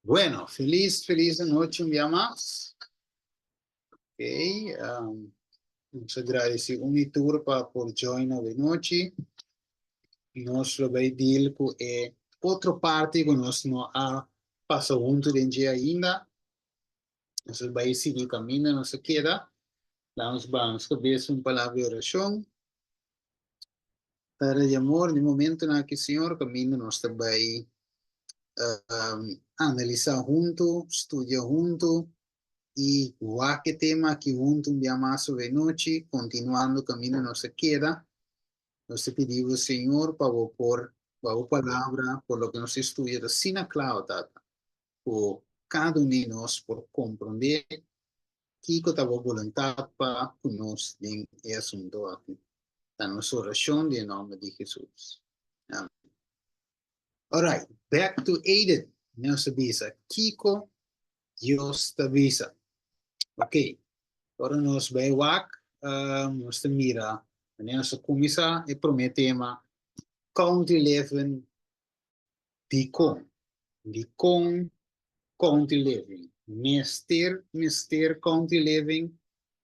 Bueno, felis, felis anochi un bia mas. Ok, nos a gradeci un y tur pa por join awe nochi. Nos lo bay deal cu e otro parti cu nos no a pasa hunto den dje ainda. Nos a bay sigui caminda nos a keda. Laat nos baha nos cabeza un palabra di oracion. Padre di amor, den momentonan aki, Señor, caminda nos ta bay analisa hunto, studia hunto y wak e tema aki hunto un bia mas awe nochi, continuando caminda nos a keda. Nos ta pidi bo, Señor, pa bo por, pa bo palabra, por loke nos ta studia ta asina cla, o Tata, cu cada un di nos por comprende Kiko ta bo boluntat pa ku nos den e asuntu aki? Ta nos orashon den e nòmber di Hesus. Amen. Alright, back to Eden. Nos a bisa kiko Dios ta bisa. Ok, ora nos bai wak, nos ta mira, wanneer nos a kuminsá e promé tema, country living. Dikon? Dikon country living? Mester mester country living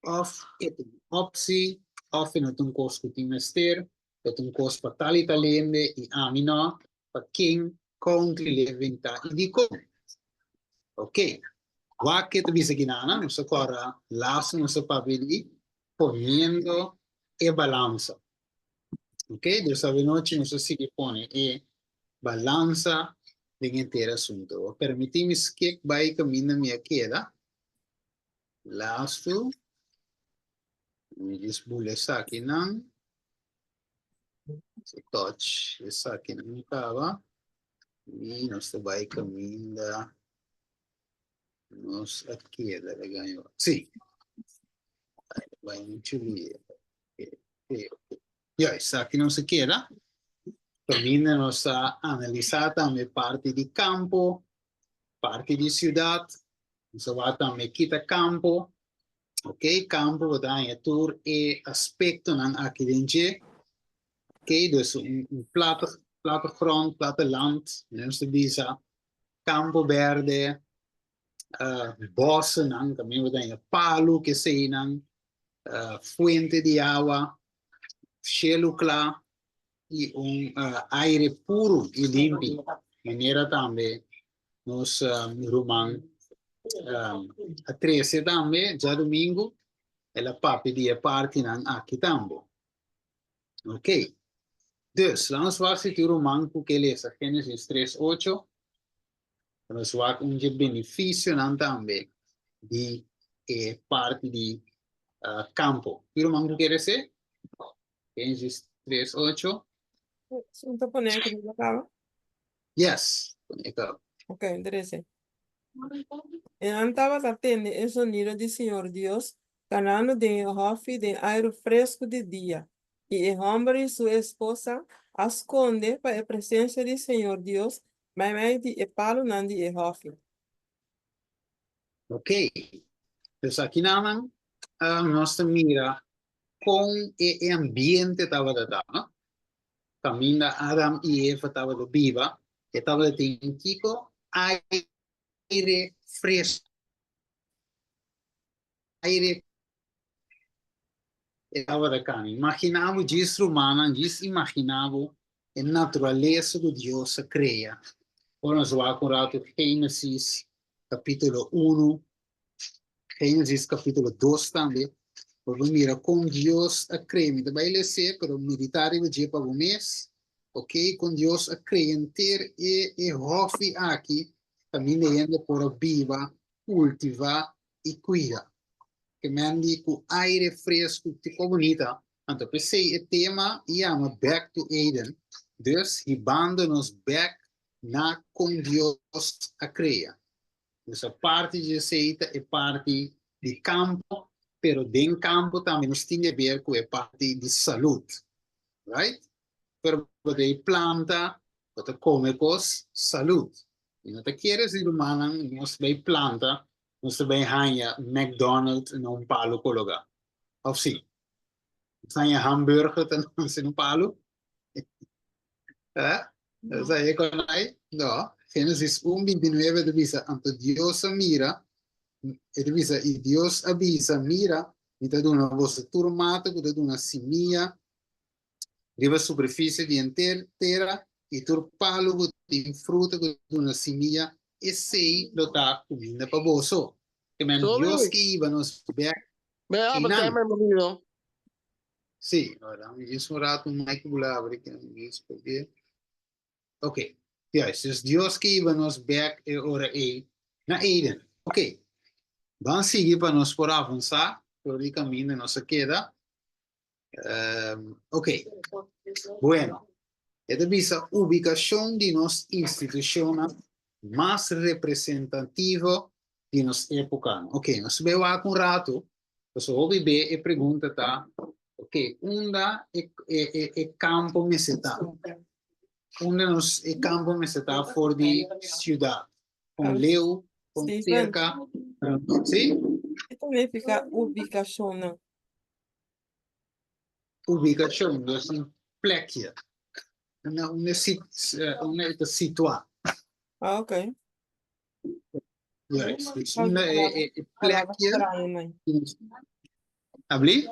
òf e ta un opsi òf e no ta un kos ku tin mester, e ta un kos pa tal i tal hende i ami no, pa ken country living ta i dikon? Ok, wak ke ta bisa kinana, nos a kòrda laatste nos a papia di poniendo e balansa. Ok, dus avenochi nos a sigui pone e balansa den henter asunto. Permití mi skip bai kaminda mi a keda. Lastu. Mi djis bula esakinan. So touch esakinan kaba. I nos ta bai kaminda nos a keda. Sí. Bai muchu lie. Ja, esaki nos a keda. Kaminda nos a analisá tambe parti di kampo, parti di siudat. Nos a wak tambe kita kampo. Ok, kampo bo ta haña tur e aspektonan aki den dje. Ok, dus un un platte, plattegrond, platteland, nos ta bisa kampo berde, bossenan, kaminda bo ta haña palu, keseinan. Fuente di awa, shelu kla i un aire puru i limpi, manera tambe nos ruman a trese tambe djadumingu, el a papia di e partinan aki tambe. Ok, dus laat nos wak si tin ruman ku ke lesa Genesis tres ocho. Nos wak un dje beneficionan tambe di e parti di campo. Ki ruman ku kere se? Genesis 3, 8. Sun ta pone aki riba kaba? Yes, pone e kaba. Ok, trese. E nan tabata tende e zonido di Señor Dios kanando den e hòfi den airu fresku di dia, i e hòmber i su esposa a skonde pa e presensia di Señor Dios Meimei di e palunan di e hòfi. Ok, dus akinanan nos ta mira kon e ambiente tabata ta, no? Kaminda Adam i Eva tabata biba, e tabata tin kiko? Aire fresku. Aire E tabata cana. Imagina bo djis rumannan, djis imagina bo e naturalesa cu Dios a crea. Ora nos wak un rato Genesis capitulo uno, Genesis capitulo dos tambe, bo por mira con Dios a crea. Mi ta bay lese, pero medita riba dje pa bo mes, ok, con Dios a crea henter e e hofi aki, caminda hende por a biba, cultiva i kuida. Ke men di ku aire fresku te ko bunita. Anto p'esei e tema yama Back to Eden, dus hibando nos bek na kon Dios a krea. Dus a parti di esei ta e parti di kampo, pero den kampo tambe nos tin di ber ku e parti di salud. Right? Pero bo ta e planta, bo ta kome kos salud. Mi no ta kere si rumannan nos bai planta nos ta bai haña McDonald na un palu kologá. Òf sí? Nos ta haña hamburger ta na un palu? Eh? Nos ta haña kon ai? No. Génesis 1, 29 ta bisa, Anto Dios a mira, e ta bisa, i Dios a bisa, Mira, mi ta duna boso tur mata ku ta duna simia riba superfisie di henter tera, i tur palu ku tin fruta ku ta duna simia, esei lo ta kuminda pa boso. Ke men Dios Sorry, ke hiba nos bek me habla einan. tema bienvenido. Sí, ora mi djis un rato mic bula abri ke mi djis papia. Ok, juist. Dus Dios ke hiba nos bek e ora ei na Eden. Ok, ban sigui pa nos por avansá for di kaminda nos a keda. Ok, bueno, e ta bisa ubikashon di nos institushonnan mas representativo di nos époka. Ok, nos bai wak un ratu, pasobra hopi be e pregunta ta, ok, unda e e e kampo mester ta? Unda nos e kampo mester ta for di siudat? Kon leu, kon Steven, serka? Sí? Ki ta nifiká ubikashonnan? Ubikashon, dus un plekje. Unda unda sit unda e ta situá. Ah, ok. Juist, dus unda e e e Palabra plekje. straño nan. Abli?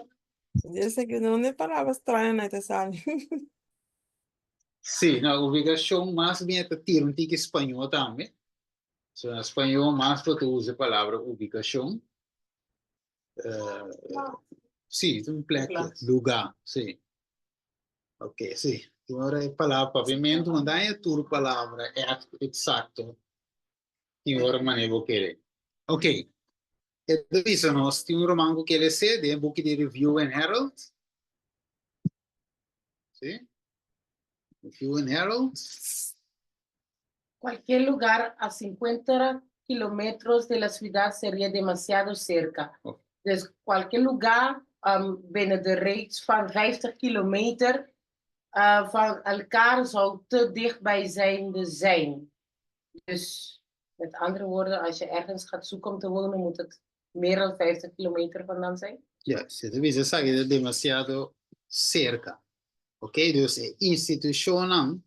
Yo sé que no es palabra straño nan te sali. Sí, no, ubikashon mas bien e ta tira un tiki spañó tambe. So na spañó mas bo ta usa e palabra ubikashon. Sí, un plekje, lugá, sí. Ok, sí. Tin ora e palabra papiamentu no ta e tur palabra eksakto. Tin ora manera bo kere. Ok. E ta bisa nos, tin un ruman ku kere se den e buki di Review and Herald. Sí. Review and Herald. Cualquier lugar a 50 kilómetros de la ciudad sería demasiado cerca. Oh. Dus cualquier lugar binnen de reeks van 50 kilometer van elkaar zou te dichtbij zijnde zijn. Dus met andere woorden, als je ergens gaat zoeken om te wonen, moet het meer dan 50 kilometer vandaan zijn. Ja, si ta bisa esaki ta demasiado cerca. Ok, dus e institucionnan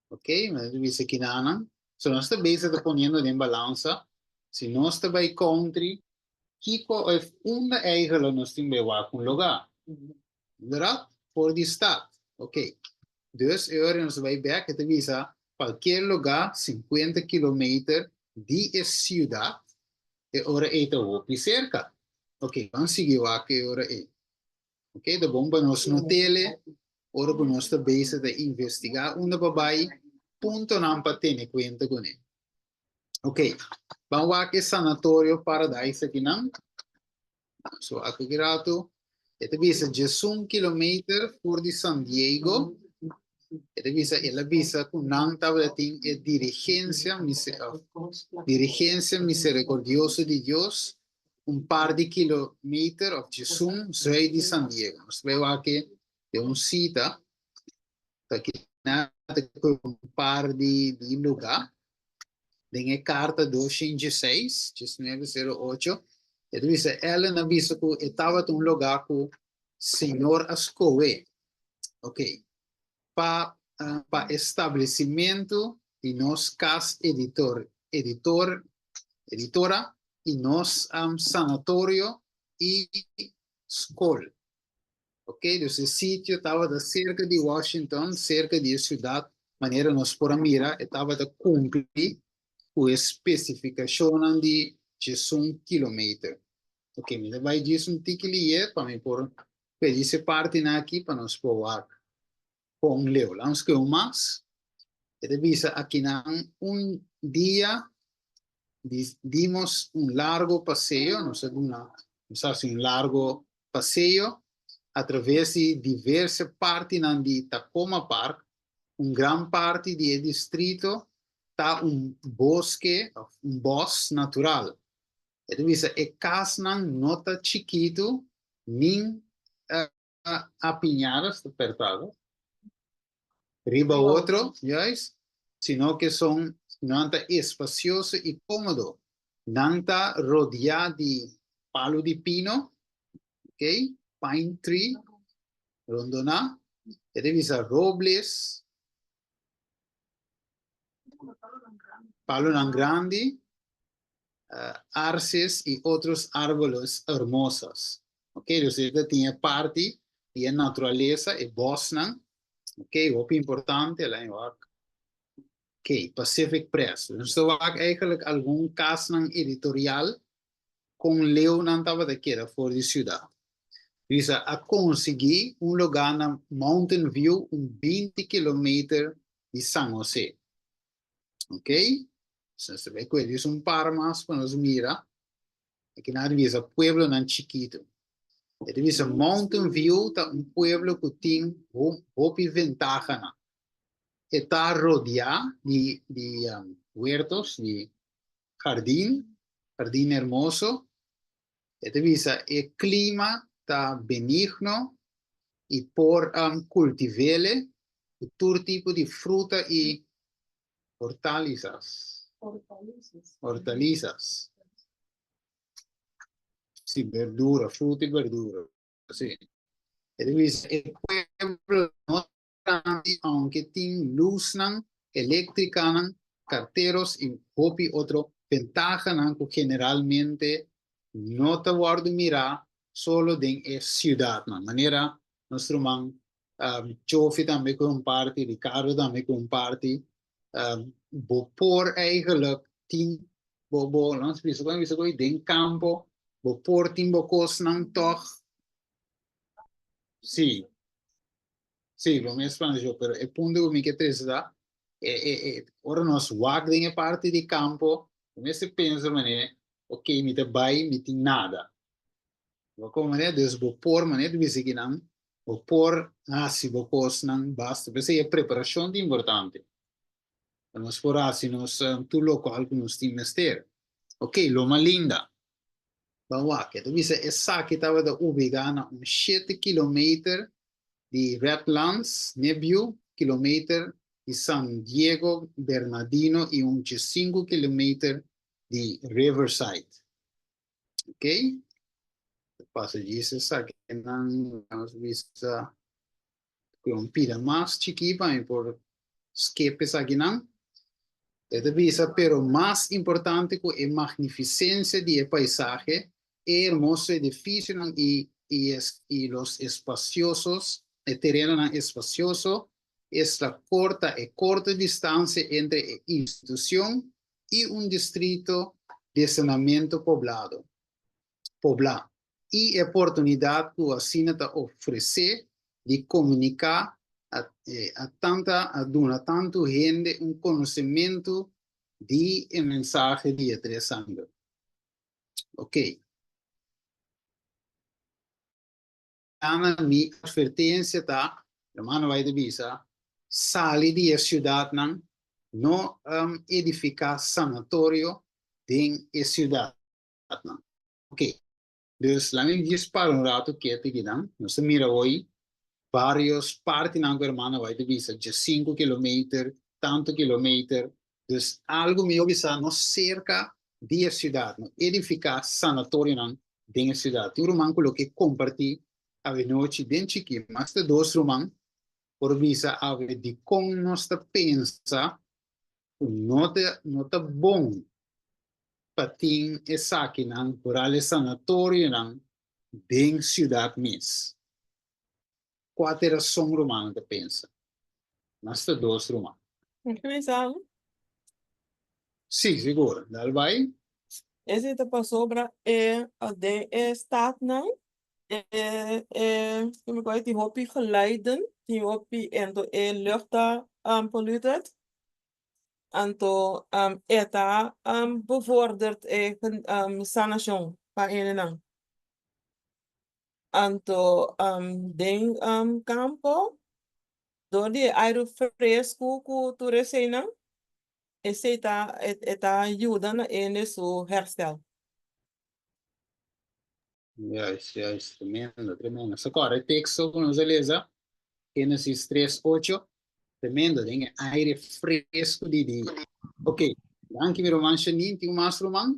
Ok, mi ta bisa kinanan. So nos ta bezig ta poniendo den balansa, si nos ta bai country, kiko of unda eigenlijk nos tin bai wak un lugá. Inderdaad, for di stad. Ok, dus e ora nos ta bai bek, e ta bisa cualkier lugá 50 kilometer di e ciudad, e ora ei ta hopi cerca. Ok, ban sigui wak e ora ei. Ok, ta bon pa nos no tele ora ku nos ta bezig ta investigá unda pa bai, puntonan pa tene kuenta kuné. Ok, ban wak e Sanatorio Paradise akinan. So aki ki ratu, e ta bisa 11 kilometer for di San Diego. E ta bisa, el a bisa ku nan tabata tin e dirigencia, dirigencia misericordioso di Dios un par di kilometer of 11 zuid di San Diego. Nos ta bai wak den un sita ta kina ta kohe un par di di luga. Den e karta 216, 1908, e ta bisa Ellen a bisa ku e tabata un luga ku Señor a skohe. Ok. Pa pa establesimentu di nos kas editor editor editora i nos sanatorio i skol. Ok, dus e sitio tabata serka di Washington, serka di e siudat, manera nos por a mira e tabata kumpli ku e spesifikashonnan di 11 kilometer. Ok, mi ta bai djis un tiki liye pa mi por pedi e partinan aki pa nos por wak kon leu. Laat nos keu mas. E ta bisa akinan un dia dimos un largo paseo, nos a duna, nos a hasi un largo paseo a traves di diverse partinan di Takoma Park. Un gran parti di e distrito ta un boske of un bos natural. E ta bisa e kasnan no ta chikitu nin apiñadas, ta pertado, riba otro, juist, sino ke son, nan ta espacioso i cómodo. Nan ta rodeá di palu di pino, ok, pine tree, rondoná. E ta bisa robles. Palonan grandi, arces y otros árboles hermosos. Ok, dus e ta tin e parti di e naturalesa, e bosnan. Ok, hopi importante, laat me wak. Ok, Pacific Press. Dus nos ta wak eigenlijk algun kasnan editorial kon leu nan tabata keda for di siudat. Bisa a konsiguí un lugá na Mountain View, un 20 kilometer di San Jose. Ok, so nos ta bai kue dis un par mas pa nos mira. Aki nan a bisa pueblonan chikitu. E ta bisa Mountain View ta un pueblo ku tin hopi ventahanan. E ta rodeá di di huertos, di hardin, hardin hermoso. E ta bisa e klima ta benigno i por kultiv'é ku tur tipo di fruta i hortalisas. Hortalisas. Sí, berdura, fruta i berdura, sí. E ta bisa e pueblo no grandi aunke tin lusnan, eléktrikanan, karteros i hopi otro bentahanan ku generalmente no ta wòrdu mirá solo den e siudatnan, manera nos ruman Chofi tambe ku un parti, Ricardo tambe ku un parti. Bo por eigenlijk tin bo bo nos bisa ku bisa ku den kampo bo por tin bo kosnan tòg. Sí. Sí, bo mes plantashon, pero e punto ku mi ke trese ta, e e e ora nos wak den e parti di kampo, bo mester pensa manera, ok, mi ta bai, mi tin nada. Bo komo manera, dus bo por manera di bisa kinan, bo por hasi bo kosnan basta. P'esei e preparashon ta importante. Pa nos por hasi nos tur lokual ku nos tin mester. Ok, Loma Linda. Ban wak, e ta bisa esaki tabata ubigá na un shete kilometer di Redlands, Nebbiu, kilometer di San Diego, Bernardino i un djesinku kilometer di Riverside. Ok, ta pasa djis esakinan, nos bisa ku un pida mas chikí pa mi por skip esakinan. E ta bisa, pero mas importante ku e magnifisensia di e paisahe, e hermoso edifisionan i i los espaciosos, e terenonan espacioso, es la corta e corto distancia entre e institucion i un distrito desenamento poblado, poblá, i e oportunidat ku asina ta ofresé di komuniká a a tanta a duna tantu hende un konosementu di e mensahe di e tres angel. Oké. Ana mi advertensia ta, hermano White ta bisa, sali di e siudatnan, no edifiká sanatorio den e siudatnan. Ok, dus laat mi djis para un rato ketu akinan. Nos ta mira hoy varios partinan ku hermano White ta bisa, djesinku kilometer, tantu kilometer. Dus algu mi bisa no serka di e siudat, no edifiká sanatorionan den e siudat. Tin un ruman ku lo ke kompartí awenochi den chikí, mas ta dos ruman por bisa awe dikon nos ta pensa ku no ta no ta bon pa tin esakinan, vooral e sanatorionan den siudat mes. Kua ta e rason rumannan ta pensa? Mas ta dos ruman. Mi ke bisa algu? Sí, sigur. Dal bai. Esei ta pasobra e den e stadnan e e kiko mi tin hopi geluiden, tin hopi ento e lucht ta polluted, anto e ta bevordert e sanashon pa hendenan. Anto den kampo dor di e airu fresku ku tur eseinan esei ta e ta yuda na hende su herstel. Juist, juist, tremendo, tremendo. Sa kòrda e teksto ku nos a lesa, Génesis tres ocho, tremendo, den e aire fresku di dia. Ok, danki mi ruman Shanine, tin un mas ruman?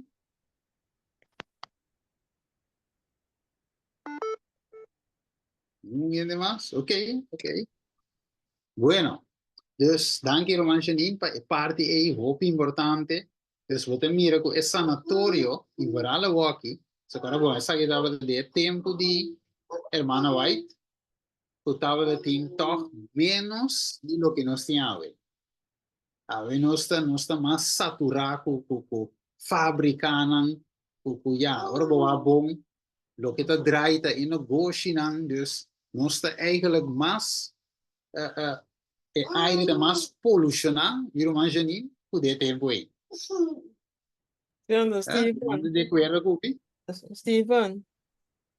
Ningun hende mas? Ok, ok. Bueno. Dus danki ruman Janine pa e parti ei hopi importante. Dus bo ta mira ku e sanatorio i vooral awoki, so kora bon esaki tabata di e tempu di hermana White, ku tabata tin tòg ménos di loke nos tin awe. Awe nos ta nos ta mas saturá ku ku ku fábrikanan ku ku ya ora bo wak bon loke ta drai ta e negoshinan dus nos ta eigenlijk mas e aire ta mas polushoná mi ruman Janine ku den e tempu ei. Siendo Steven. Bo ta di akuerdo ku mi? Steven.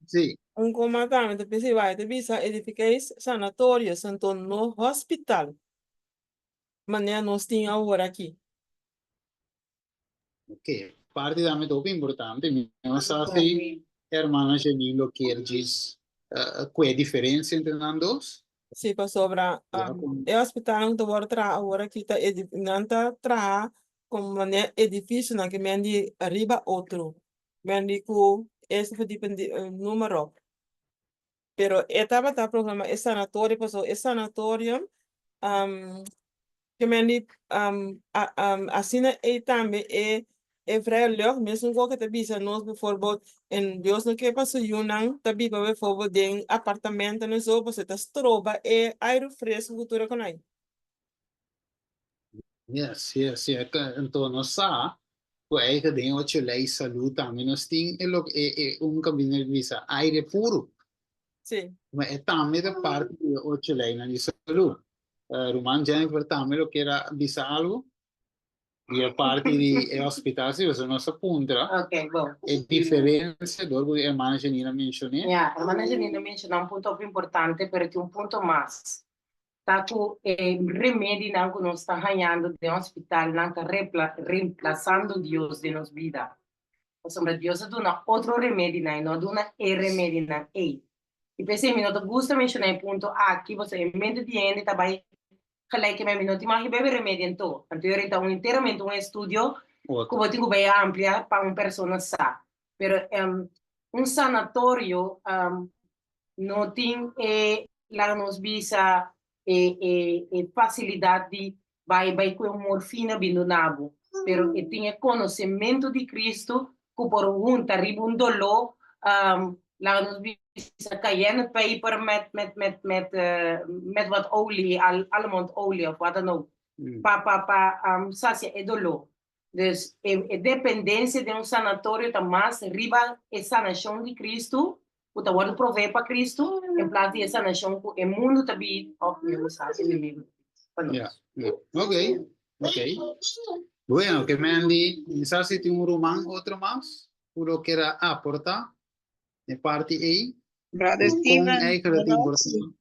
Si. Un koma tambe ta bisa bai ta bisa edifikéis sanatorios anto no hospital. Manera nos tin awor aki. Ok, parti tambe ta hopi importante. Mi no sa si hermana Janine lo kier djis cu e diferencia entre nan dos. Si, pasobra e hospitalnan cu ta worde traha awor aki ta nan ta traha como manera edificionan ke men di riba otro, men di cu esta verdieping di numero. Pero e tabata programa e sanatorio pasobra e sanatorio ke men di asina ei tambe e e vrije lucht mesun kos ke ta bisa nos bijvoorbeeld en Dios no ke pa su yunan ta biba bijvoorbeeld den apartamentonan so pasobra ta stroba e aire fresco ku tur e konai. Yes, yes, yes. Anto nos sa ku eigen den ocho lei salú tambe nos tin e loke e e un kaminda di bisa aire puru. Sí. Ma e tambe ta parti di e ocho leinan di salú. Ruman Jennifer tambe lo kier a bisa algu di e parti di e hospital, si pasobra nos a puntra Ok, bon. e diferensia dor ku hermana Janina a menshoné. Ya, hermana Janina a menshoná un punto hopi importante, pero tin un punto mas. Ta ku e remedinan ku nos ta hañando den hospitalnan ta reemplasando Dios den nos bida. Pasobra Dios a duna otro remedinan, e no a duna e remedinan ei. I p'esei mi no ta gusta menshoná e punto aki, pasobra e mente di hende ta bai gelijk ke mi no tin mag di bebe remedi anto. Anto e ta un enteramente un estudio ku bo tin ku bai amplia pa un persona sa. Pero un sanatorio no tin e, laga nos bisa, e e e facilidad di bai bai cu e morfina bin duna bo, pero e tin e conocemento di Cristo cu por hunta riba un dolor, laga nos bisa cayenne peper met met met met met wat olie, almond olie of wat dan ook, pa pa pa sacia e dolor. Dus e e dependencia den un sanatorio ta mas riba e sanacion di Cristo ku ta wòrdu proveé pa Kristu en plas di e sanashon ku e mundu ta bidi òf mi usa enemigu pa nos. Ya, ya. Ok, ok. Bueno, ke Mandy, mi sa si tin un ruman otro mas ku lo kier a aportá e parti ei. Brother Kon Steven, eigenlijk boa ta nochi. importante.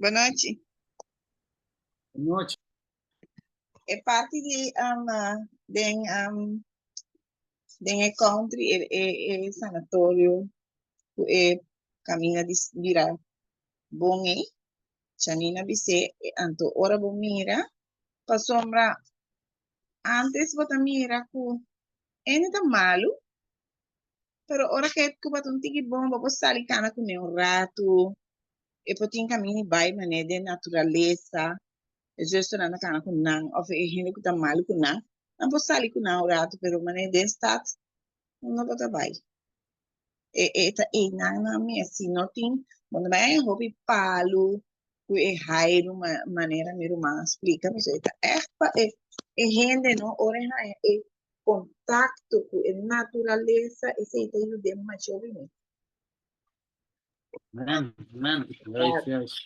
Boa nochi. Boa nochi. E parti di um, den um, den e country, e, e, e sanatorio ku e kaminda di bira bon ei, Janina bis'é, e anto ora bo mira, pasobra antes bo ta mira ku hende ta malu, pero ora ke ku bo ta un tiki bon bo por sali kana kuné un ratu, e por tin kaminda di bai manera den naturalesa, e zusternan ta kana ku nan òf e hende ku ta malu ku nan, nan por sali ku nan un ratu, pero manera den stad no por ta bai. E e ta einan nan mes, si no tin, bo no bai haña hopi palu ku e hairu manera mi ruman a splika, pasobra e ta ègt pa e e hende no ora e haña e kontakto ku e naturalesa esei ta yud'é masha hopi mes. Amen, amen. Juist, juist.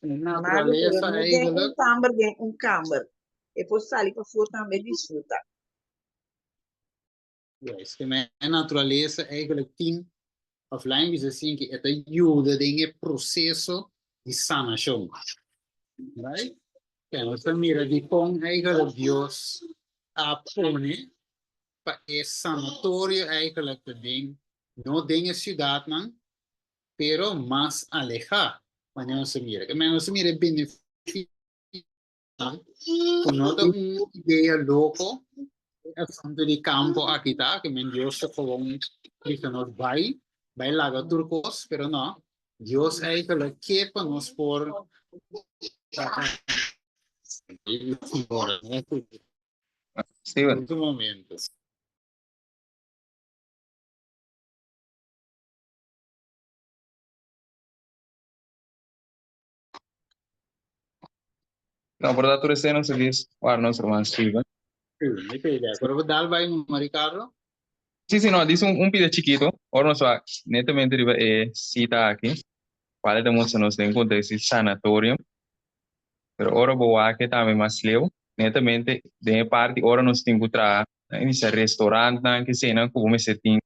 Malu pero Naturalesa no den un eigenlijk. kamber den un kamber. E por sali pafó tambe disfruta. Juist, ke men naturalesa eigenlijk tin of laat bisa asina ke e ta yuda den e proseso di sanashon. Right? Ke nos ta mira dikon eigenlijk Dios a pone pa e sanatorio eigenlijk ta den no den e siudatnan, pero mas alehá, manera nos ta mira. Ke men nos ta mira e benefisionan ku no ta un idea loko, e asuntu di kampo aki ta, ke men Dios ta gewoon bisa nos bai, bai laga tur kos, pero no, Dios eigenlijk ke pa nos por. Steven. Un momento. No, por dat tur esei nos a dis war nos ruman Steven. Sí, mi ta idea. Pero dal bai numa, Ricardo. Sí, sí, no, dis un pida chikito. Ora nos wak netamente riba e cita aki, cual ta mustra nos den contexto di sanatorium. Pero ora bo wak e tambe mas leu, netamente den e parti ora nos tin cu traha, nan bisa restaurantnan, kesenan cu bo mester tin,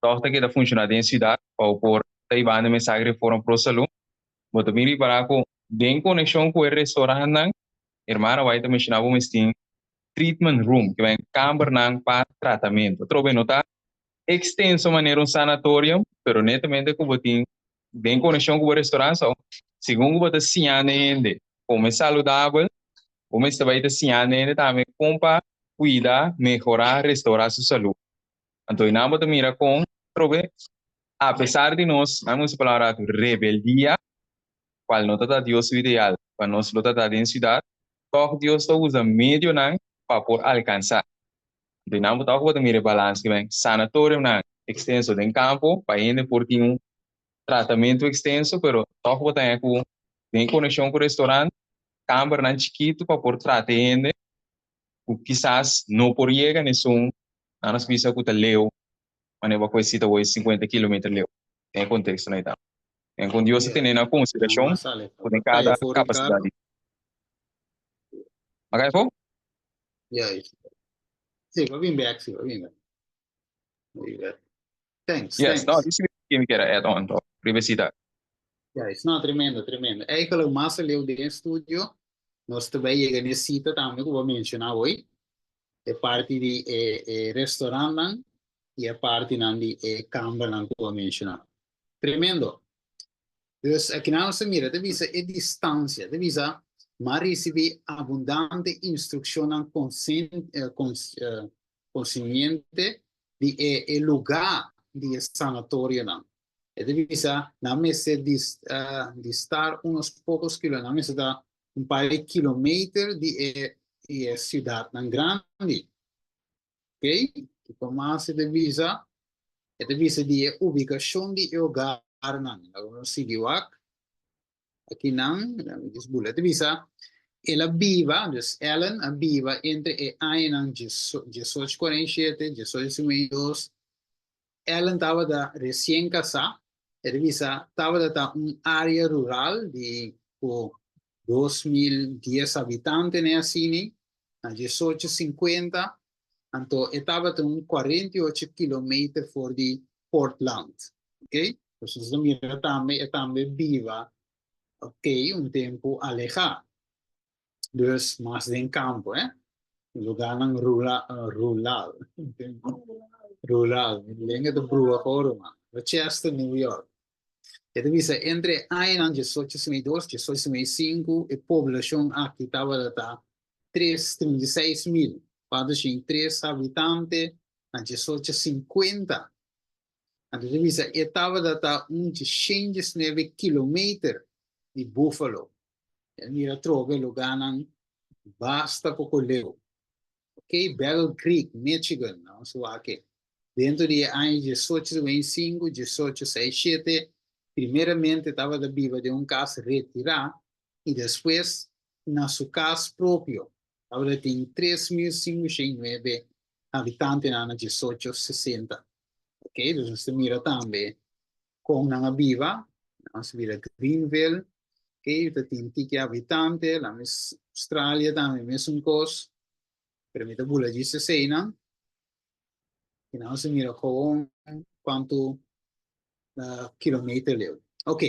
tog ta keda funciona den ciudad pa bo por ta hibando e mensahe Reforma Pro Salud. Bo ta bin ripara cu den conexion cu e restaurantnan, hermana White ta menciona bo mes tin treatment room, ke ben kambernan pa tratamento. Atrobe no ta extenso manera un sanatorium, pero netamente cu bo tin den conexion cu bo restaurant, so segun cu bo ta siña hende come saludabel, bo mester bay ta siña hende tambe con pa cuida, mehora, restaura su salud. Anto einan bo ta mira con atrobe apesar di nos, nan usa palabra rebeldia, cual no ta ta Dios su ideal pa nos lo ta ta den ciudad, tog Dios ta usa medionan pa por alcansa. Anto einan bo ta bo ta mira e balans ki ben sanatorionan extenso den campo pa hende por tin un tratamento extenso, pero tog bo ta haña cu den conexion cu restaurant, cambernan chikito pa por trata e hende cu kisas no por yega nesun, nan nos bisa cu ta leu, manera bo a koe cita hoy 50 kilometer leu, den e contexto nan ta. En con Dios a tene na consideracion cu den cada capacidad di. A kai afo? Ja, sí, va bin back, sí, va bin back. Thanks, Yes, no, thanks. dis ki mi kier a add on to, riba e cita. Ja, is no, tremendo, tremendo. Eigenlijk mas aleu den studio, nos ta bai yega n'e cita tambe ku bo a menciona hoy, e parti di e, e restaurantnan i e partinan di e kambernan ku bo a menciona. Tremendo. Dus akinan nos ta mira, ta bisa e distancia, ta bisa m'a ricibi abundante instruccionnan consciente di e e lugar di e sanatorionan. E ta bisa nan mester distar unos pocos kilo, nan mester ta un par di kilometer di e di e ciudadnan grandi. Ok, kiko mas e ta bisa? E ta bisa di e ubicacion di e hogarnan. Laga nos sigui wak. Akinan, mi dis bula. E ta bisa, el a biba, dus Ellen a biba entre e añanan 1847, 1852. Ellen tabata resien kasá. E ta bisa, tabata ta un área rural di ku 2010 habitante ne asini, na 1850, anto e tabata un 48 kilometer for di Portland. Ok? Pues nos ta mira tambe, e tambe biba, ok, un tempu alehá. Dus mas den kampo, eh? Lugarnan rula, rural. Rural. Mi lenga ta brua koro, man. Rochester, New York. E ta bisa entre e añanan 1852, 1855, e poblashon aki tabata ta tres, 36 mil, 403 habitante na 1850. Anto ta bisa e tabata ta un 119 kilometer di Buffalo. E mira trobe lugarnan basta poko leu. Ok, Battle Creek, Michigan, nos wak aki. Dentro di e aña 1855, 1867, primeramente tabata biba den un kas retirá i despues na su kas propio. Tabata tin 3509 habitantenan na 1860. Ok, dus nos ta mira tambe kon nan a biba. Nos bira Greenville, ok, ta tin tiki habitante, la mes Australia tambe mesun kos, pero mi ta bula djis eseinan. I nos ta mira gewoon kuantu kilometer leu. Ok,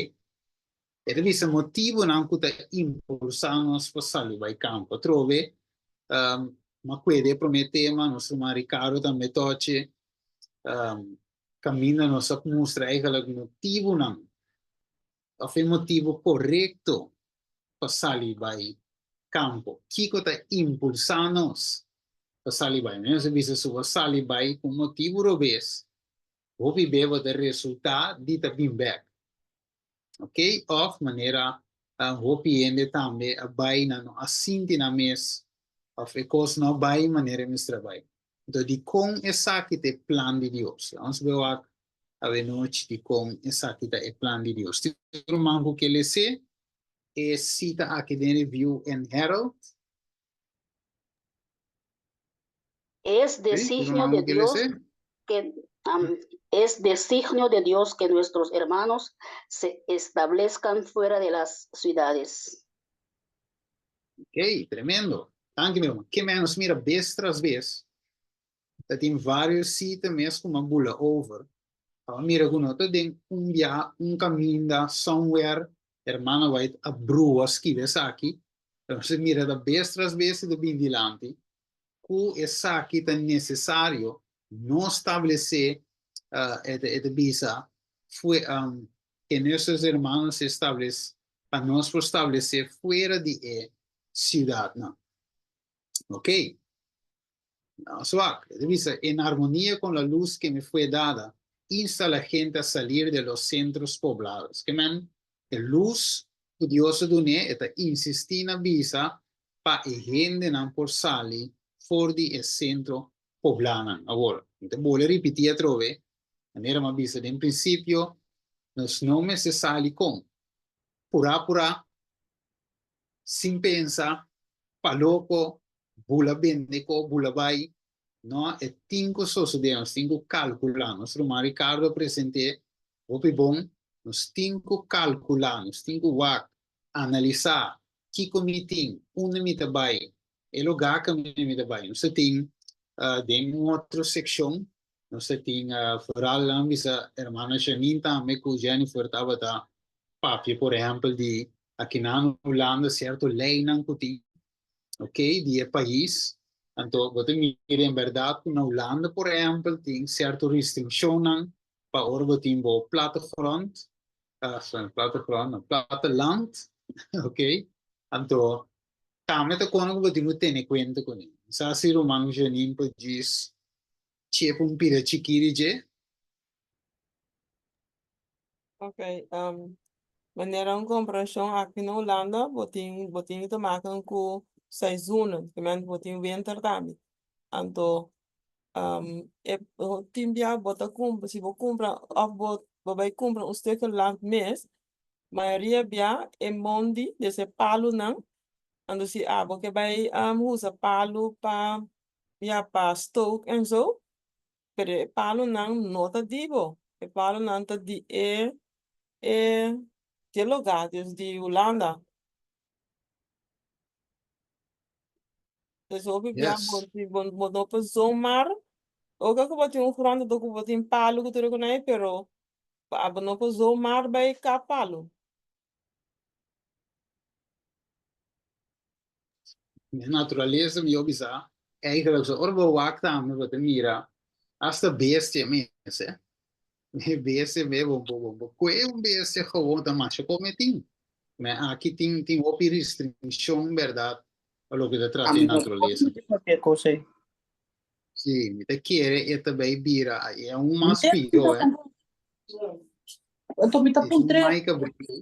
e ta bisa motibunan ku ta impulsá nos pa sali bai kampo. Atrobe, mi a kueda e promé tema, nos ruman Ricardo tambe tochi, kaminda nos a mustra eigenlijk motibunan òf e motibu korekto pa sali bai kampo. Kiko ta impulsá nos pa sali bai? Nos a bisa si bo sali bai ku un motibu robes, hopi be bo ta resultá di ta bin bèk. Ok, òf manera. Hopi hende tambe a bai nan no a sinti nan mes of e kos no a bai manera e mester a bai. Anto dikon esaki ta e plan di Dios? Laga nos bai wak awenochi dikon esaki ta e plan di Dios. Tin ruman ku ke les'é e sita aki den Review and Herald? Es Sí, tin designio ruman de ku ke Dios les'é? que es designio de Dios que nuestros hermanos se establezcan fuera de las ciudades. Ok, tremendo. Danki mi ruman. Ke men nos mira bes tras bes, ta tin varios sita mes ku m'a bula over. Pa mira ku no ta den un bia, un kaminda, somewhere, hermana White a brua skibi esaki, pero nos ta mira ta bes tras bes e ta bin dilanti ku esaki ta nesesario, no stablesé, e ta bisa, fue, que nuestros hermanos se establez, pa nos por stablesé fuera di e siudatnan. Ok. Nos wak, e ta bisa, en armonía con la luz que me fue dada, insta a la gente a salir de los centros poblados. Ke men, e luz ku Dios a dun'é, e ta insistí na bisa pa e hendenan por sali for di e sentro poblánan. Awor, mi ta bolbe ripití atrobe, manera mi a bisa den prinsipio, nos no mester sali kon purá purá, sin pensa, pa loko, bula bende ko, bula bai. No, e tin ku sosodé, nos tin ku kalkulá. Nos ruman Ricardo a present'é hopi bon. Nos tin ku kalkulá, nos tin ku wak, analisá kiko mi tin, unda mi ta bai, e lugá kaminda mi ta bai. Nos ta tin den un otro sekshon, nos ta tin foral nan bisa hermana Janine tambe ku Jennifer tabata papia por ehèmpel di akinan Hulanda sierto leinan ku tin, ok, di e pais. Anto bo ta mira en bèrdat ku na Hulanda por ehèmpel tin sierto restrikshonnan pa ora bo tin bo plattegrond, sorry, plattegrond no, platteland, ok, anto tambe ta kono ku bo tin ku tene kuenta kuné. Mi sa si ruman Janine por djis chepa un pida chikí di dje. Ok, manera un komparashon aki na Hulanda bo tin bo tin te maken ku seizoenen, kiermente bo tin winter tambe. Anto e tin bia bo ta kumpra si bo kumpra òf bo bo bai kumpra un stukje land mes, mayoria bia e mondi des e palunan, anto si abo ke bai usa palu pa ya pa stook en zo, pero e palunan no ta di bo, e palunan ta di e e di e lugá, dus di Hulanda. Dus hopi bia bo bo bo no por zomaar, oca ku bo tin un grond anto ku bo tin palu ku tur e kunai, pero abo no por zomaar bai kap palu. E naturalesa mi yo bisa eigenlijk so ora bo wak tambe bo ta mira hasta bestia mes eh e bestia mes bo bo bo kue un bestia gewoon ta masha kome tin me aki tin tin hopi restriccion berdad pa loke ta trata e naturalesa. Si mi ta kere e ta bay bira e aun mas pio eh. Anto mi ta Es un puntr'é. Mike a brinca.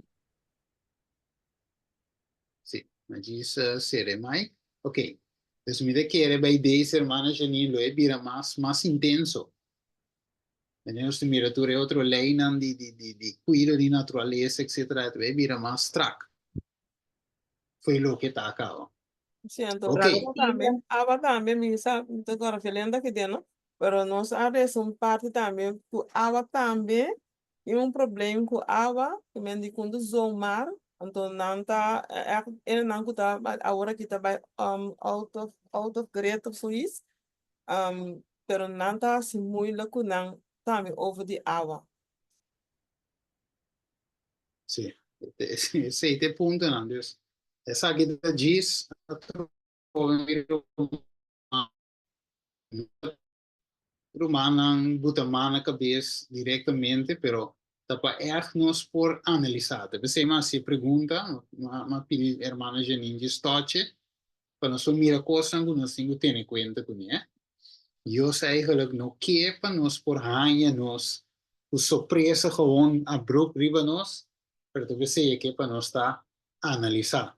Sí, ma djis sere Mike. Ok, dus mi ta kere bay deze hermana Janine lo e bira mas mas intenso. Wanneer nos ta mira tur e otro leynan di di di di cuido di naturalesa etcetera e ta bay bira mas strak fo'i loke ta caba. Sí, anto Ok. awa tambe, awa tambe mi sa mi ta kòrda Fiolenta ki den no, pero nos a resa un parti tambe ku awa tambe Tin un probleem ku awa, ku men di kundu zomaar, anto nan ta ègt enenan ku ta awor aki ta bai out of out of grid of zoiets, pero nan ta hasi moeilijk ku nan tambe over di awa. Sí, esei ta e puntonan. Dus esaki ta djis atrobe Rumannan buta man na kabes direktamente, pero ta pa ègt nos por analisá. Ta p'esei mi a hasi e pregunta, mi a pidi hermana Janine dje stòtje pa nos por mira kosnan ku nos tin ku tene kuenta kuné. Dios eigenlijk no ke pa nos por haña nos ku sorpresa gewoon abrupt riba nos, pero ta p'esei e ke pa nos ta. analisá.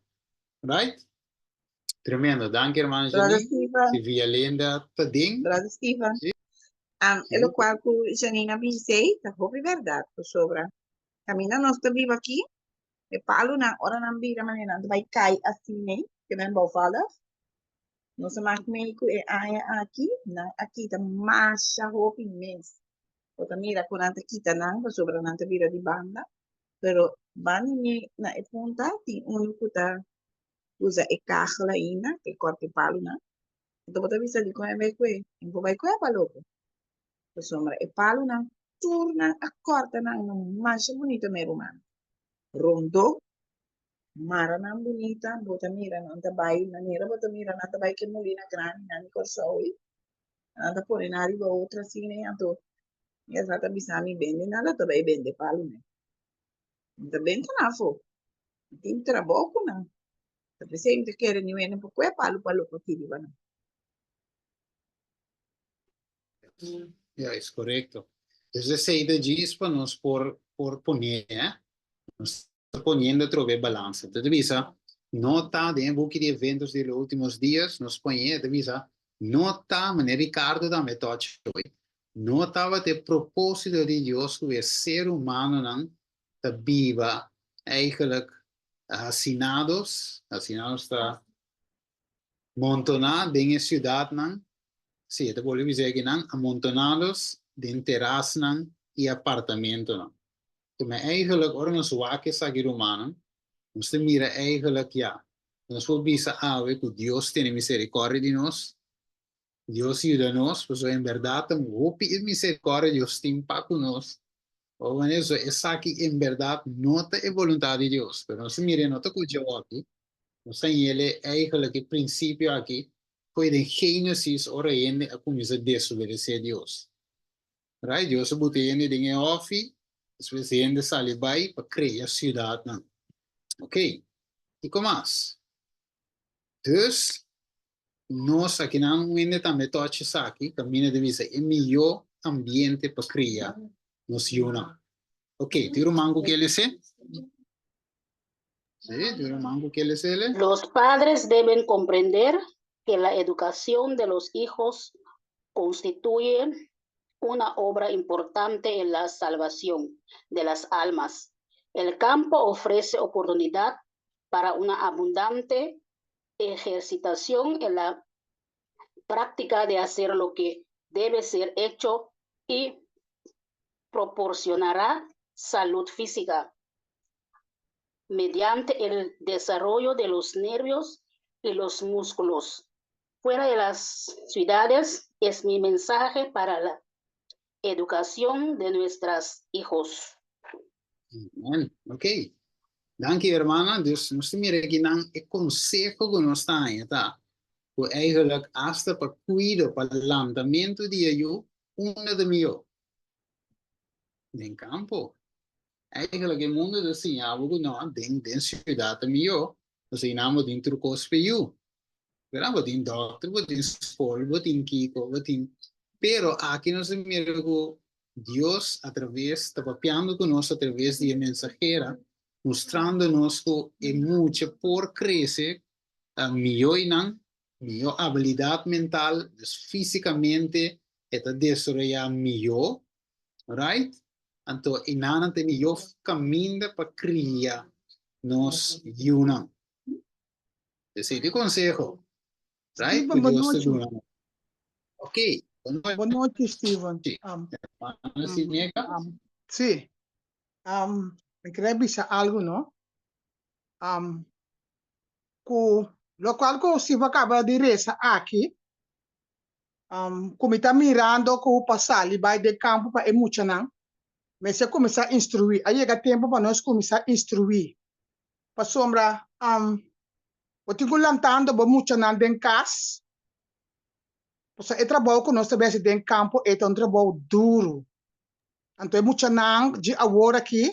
Right? Tremendo. Danki, hermana Brother Janine. Steven, Si Vialinda ta den. Brother Steven, Sí. e Sí. lokual ku Janine a bisa ei ta hopi bèrdat pasobra kaminda nos ta biba aki e palunan ora nan bira manera nan ta bai kai asina ei ke nan bouwvallig. Nos a mak mei ku e aña aki nan a kita masha hopi mes. Bo ta mira ku nan ta kita nan pasobra nan ta bira di banda, pero banda mi na e punta tin unu ku ta usa e kagel ainda, e kòrta e palunan. Anto bo ta bisa dikon e bai kue? E bo bai kue pa loko. Pasobra e palunan tur nan a kòrta nan masha bunita mi ruman. Rondó Mara nan bunita, bo ta mira nan ta bai, manera bo ta mira nan ta bai ke mulina grandi nan di Kòrsou ei, nan ta pone nan riba otro asina ei, anto mi a ta bisa mi bende nan la ta bai bende palu nan. Mi ta benta nan afó, mi tin trabou ku nan, ta p'esei mi ta kere niun hende por kue palu pa loke aki riba nan. Ja, es korekto. Dus esei ta djis pa nos por por pone, eh? Nos ta poniendo atrobe e balansa. Ta bisa, no ta den e buki di Eventos de los Últimos Días, nos poñe, ta bisa, no ta, manera Ricardo tambe tochi hoy, no tabata e propósito di Dios ku e ser humanonan ta biba eigenlijk hacinados, hacinados ta montoná den e siudatnan, sí, e ta bolbe bisa akinan, amontonados den terasnan i apartamentonan. Tuma eigenlijk ora nos wak esaki rumannan, nos ta mira eigenlijk ya, nos por bisa awe ku Dios tene miserikòrdia di nos, Dios yuda nos, pasobra en bèrdat ta hopi e miserikòrdia Dios tin pa ku nos. Ora manera so esaki en bèrdat no ta e boluntat di Dios, pero nos ta mira e no ta ku djawoki, nos ta yele eigenlijk e prinsipio aki fo'i den Génesis ora hende a kuminsá desobedesé Dios. Right? Dios a buta hende den e hòfi, despues hende sali bai pa krea siudatnan. Ok, kiko mas? Dus, nos akinan un hende tambe tòch esaki, kaminda ta bisa e mihó ambiente pa kria nos yunan. Ok, tin ruman ku ke lese? Sí, tin ruman ku ke lesele? Los padres deben comprender que la educación de los hijos constituye una obra importante en la salvación de las almas. El campo ofrece oportunidad para una abundante ejercitación en la práctica de hacer lo que debe ser hecho y proporcionará salud física mediante el desarrollo de los nervios y los músculos. Fuera de las ciudades es mi mensaje para la educación de nuestros hijos. Amen. Ok. Danki, hermana. Dus nos ta mira akinan e conseho ku nos ta haña ta ku eigenlijk hasta pa kuido, pa lantamentu di e yu, unda ta mihó? Den kampo. Eigenlijk e mundu ta siña bo ku no, den den siudat ta mihó, pasobra einan bo tin tur kos pa e yu. Verdad? Bo tin dòkter, bo tin skol, bo tin kiko, bo tin. Pero aki nos ta mira ku Dios a traves ta papiando ku nos a traves di e mensahera, mustrando nos ku e mucha por krese mihó einan, mihó abilidat mental, dus físikamente e ta desaroyá mihó, right? Anto einan ta e mihó kaminda pa kria nos yunan. Esei ta e konseho, right? Steven, Ku bon Dios ta nochi. duna nos. Ok, bon nochi. Bon nochi, Steven. Um, Hermana Sineka. um, sí. Um, mi quería bisa algo, no? Um, ku lokual ku Steven acaba di reza aki, um, ku mi ta mirando ku pa sali bai den kampo pa e muchanan, mester kuminsá instruí. A yega tempu pa nos kuminsá instruí. Pasobra um, bo tin ku lantando bo muchanan den kas, pasobra e trabou ku nos ta besi den kampo e ta un trabou duru. Anto e muchanan dje awor aki,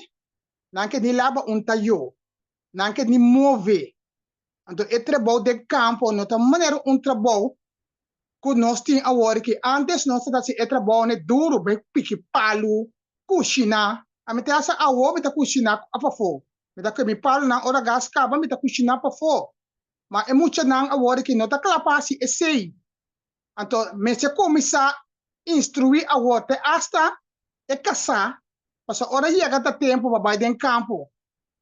nan ke ni laba un tayó, nan ke ni move. Anto e trabou den kampo no ta manera un trabou ku nos tin awor aki. Antes nos ta hasi e trabounan duru, bai piki palu, kushiná. Ami ta hasta awor mi ta kushiná pafó. Mi ta kue mi palunan ora gas kaba mi ta kushiná pafó. Ma e muchanan awor aki no ta kla pa hasi esei. Anto mester kuminsá instruí awor te asta e kasá, pasobra ora yega ta tempu pa bai den kampo,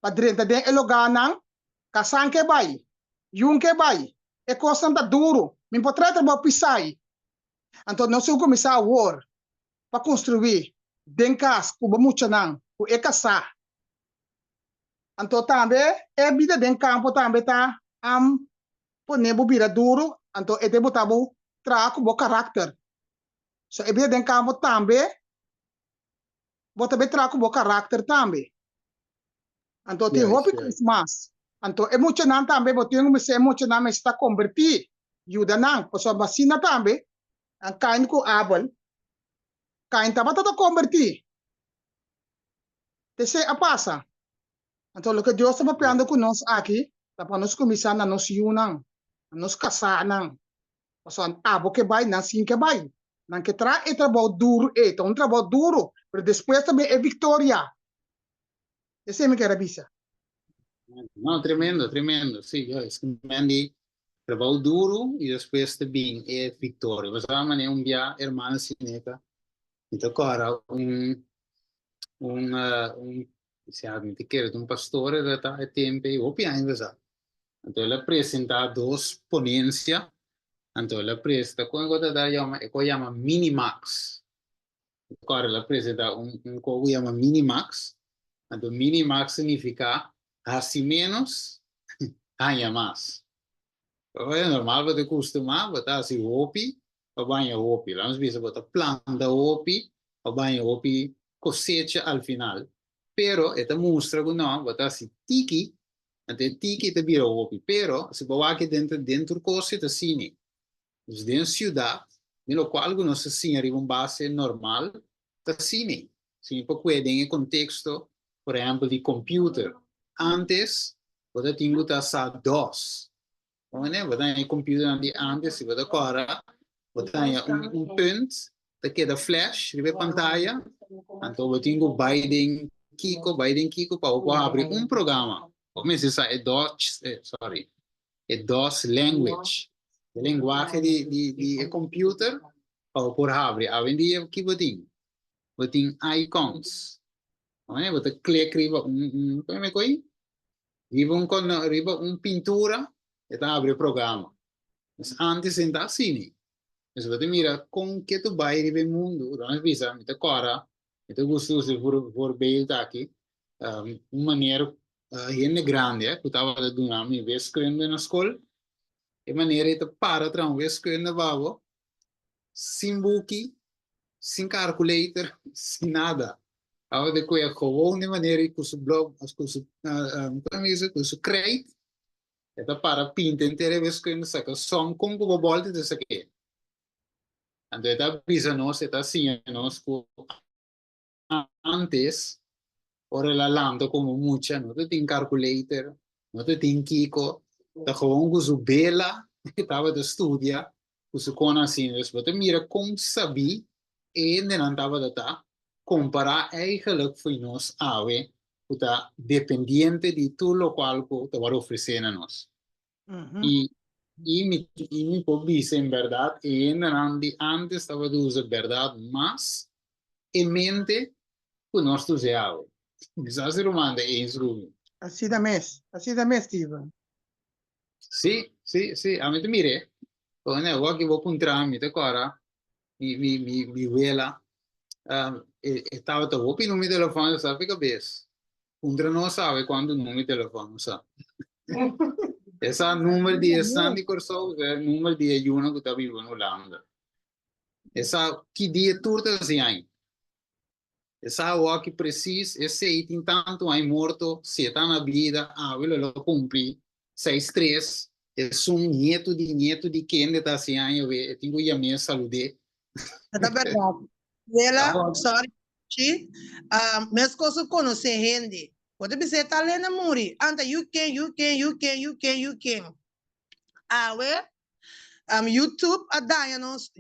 pa drenta den e logánan, kasan ke bai, yun ke bai, e kosnan ta duru, mi por trae trabou pisai. Anto nos tin ku kuminsá awor pa konstruí den kas ku bo muchanan, ku e kasá. Anto tambe e bida den kampo tambe ta pone bo bira duru, anto e ta bota bo traha ku bo karakter. So e bida den kampo tambe bo ta be traha ku bo karakter tambe. Anto tin hopi kos mas. Anto e muchanan tambe bo tin ku mester e muchanan mester ta kombertí, yuda nan, pasobra asina tambe Kain ku Abel, Kain tabata ta kombertí. P'esei a pasa. Anto loke Dios ta papiando ku nos aki ta pa nos kuminsá na nos yunan, na nos kasánan. Pasobra abo ke bai, nan sin ke bai. Nan ke traha e trabou duru ei, ta un trabou duru, pero despues ta bin e viktoria. Esei mi ker a bisa. No, tremendo, tremendo. Sí, yo, es ku men di trabou duru i despues ta bin e viktoria. Pasobra manera un bia hermana Sineta Mi ta kòrda un un un sea mi ta kere ta un pastor e ta e tempu ei hopi aña pasá. Anto el a presentá dos ponencia, anto el a presta kon e ku ta ta yama e ku a yama minimax. Mi ta kòrda el a presentá un un kos ku yama minimax, anto minimax signifiká hasi ménos haña mas. Pasobra normal bo ta kustumá bo ta hasi hopi pa baña hopi. Laga nos bisa bo ta planta hopi pa baña hopi kosecha al final. Pero e ta mustra ku no, bo ta hasi tiki, anto e tiki ta bira hopi. Pero si bo wak den den tur kos e ta asina. Dus den siudat, den lokual ku nos ta siña riba un base normal, ta asina. Si mi por kue den e konteksto, por ehèmpel di computer. Antes bo ta tin ku ta sa dos. Bo ta haña e computernan di antes, si bo ta kòrda, bo ta haña un un punt ta keda flash riba e pantaya, anto bo tin ku bai den kiko, bai den kiko pa bo por habri un programa. Bo mester sa e dos, sorry, e dos language, e lenguahe di di di e computer pa bo por habri. Awendia ki bo tin? Bo tin icons. Bo ta click riba un un, kon e koe? Riba un riba un pintura e ta habri e programa. Pues antes e ta asina. Pues bo ta mira kon ke ta bai riba e mundu. Lo mi bisa mi ta kòrda mi ta gusta usa e voorbeeld aki un manera hende grandi ku tabata duna mi wiskunde na skol e manera e ta para traha un wiskunde pa bo sin buki sin calculator, sin nada. Tabata di koe gewoon di manera ku su blok, ku su, komo bisa, ku su krijt, e ta para pinta henter e wiskunde saka som kon ku bo bòlta ta sak'é. Anto e ta bisa nos, e ta siña nos ku Antes, ora el a lanta como mucha, no ta tin calculator, no ta tin kiko, ta gewoon cu su bela e tabata studia cu su con asina. Dus bo ta mira con sabí e hendenan tabata ta, compara eigenlijk fo'i nos awe cu ta dependiente di tur locual cu ta worde ofrece na nos. I i mi i mi por bisa en bèrdat e hendenan di ántes tabata usa bèrdat mas e mente ku nos ta usa awe. Mi sa si ruman ta eens ku mi. Asina mes, asina mes Steven. Sí, sí, sí, ami ta mir'é. Pone awor ki bo puntra mi ta kòrda mi mi mi mi wela e tabata hopi numero di telefòn e sa fi kabes. Puntra no sabe cuanto numero di telefono sa. E sa numero di esnan di Kòrsou, e numero di e yunan ku ta biba na Hulanda. E sa ki dia tur ta hasi aña. E sa awor ki presis esei tin tantu aña morto, si e ta na bida, awe lo lo kumpli seis tres, esun nietu di nietu di kende ta hasi aña awe, e tin ku yam'é salud'é. Ta bèrdat. Wela, sorry Chi, meskos ku konosé hende. Bo ta bisa e tal hende a muri. Anta yu ken, yu ken, yu ken, yu ken, yu ken. Awe, YouTube a daña nos.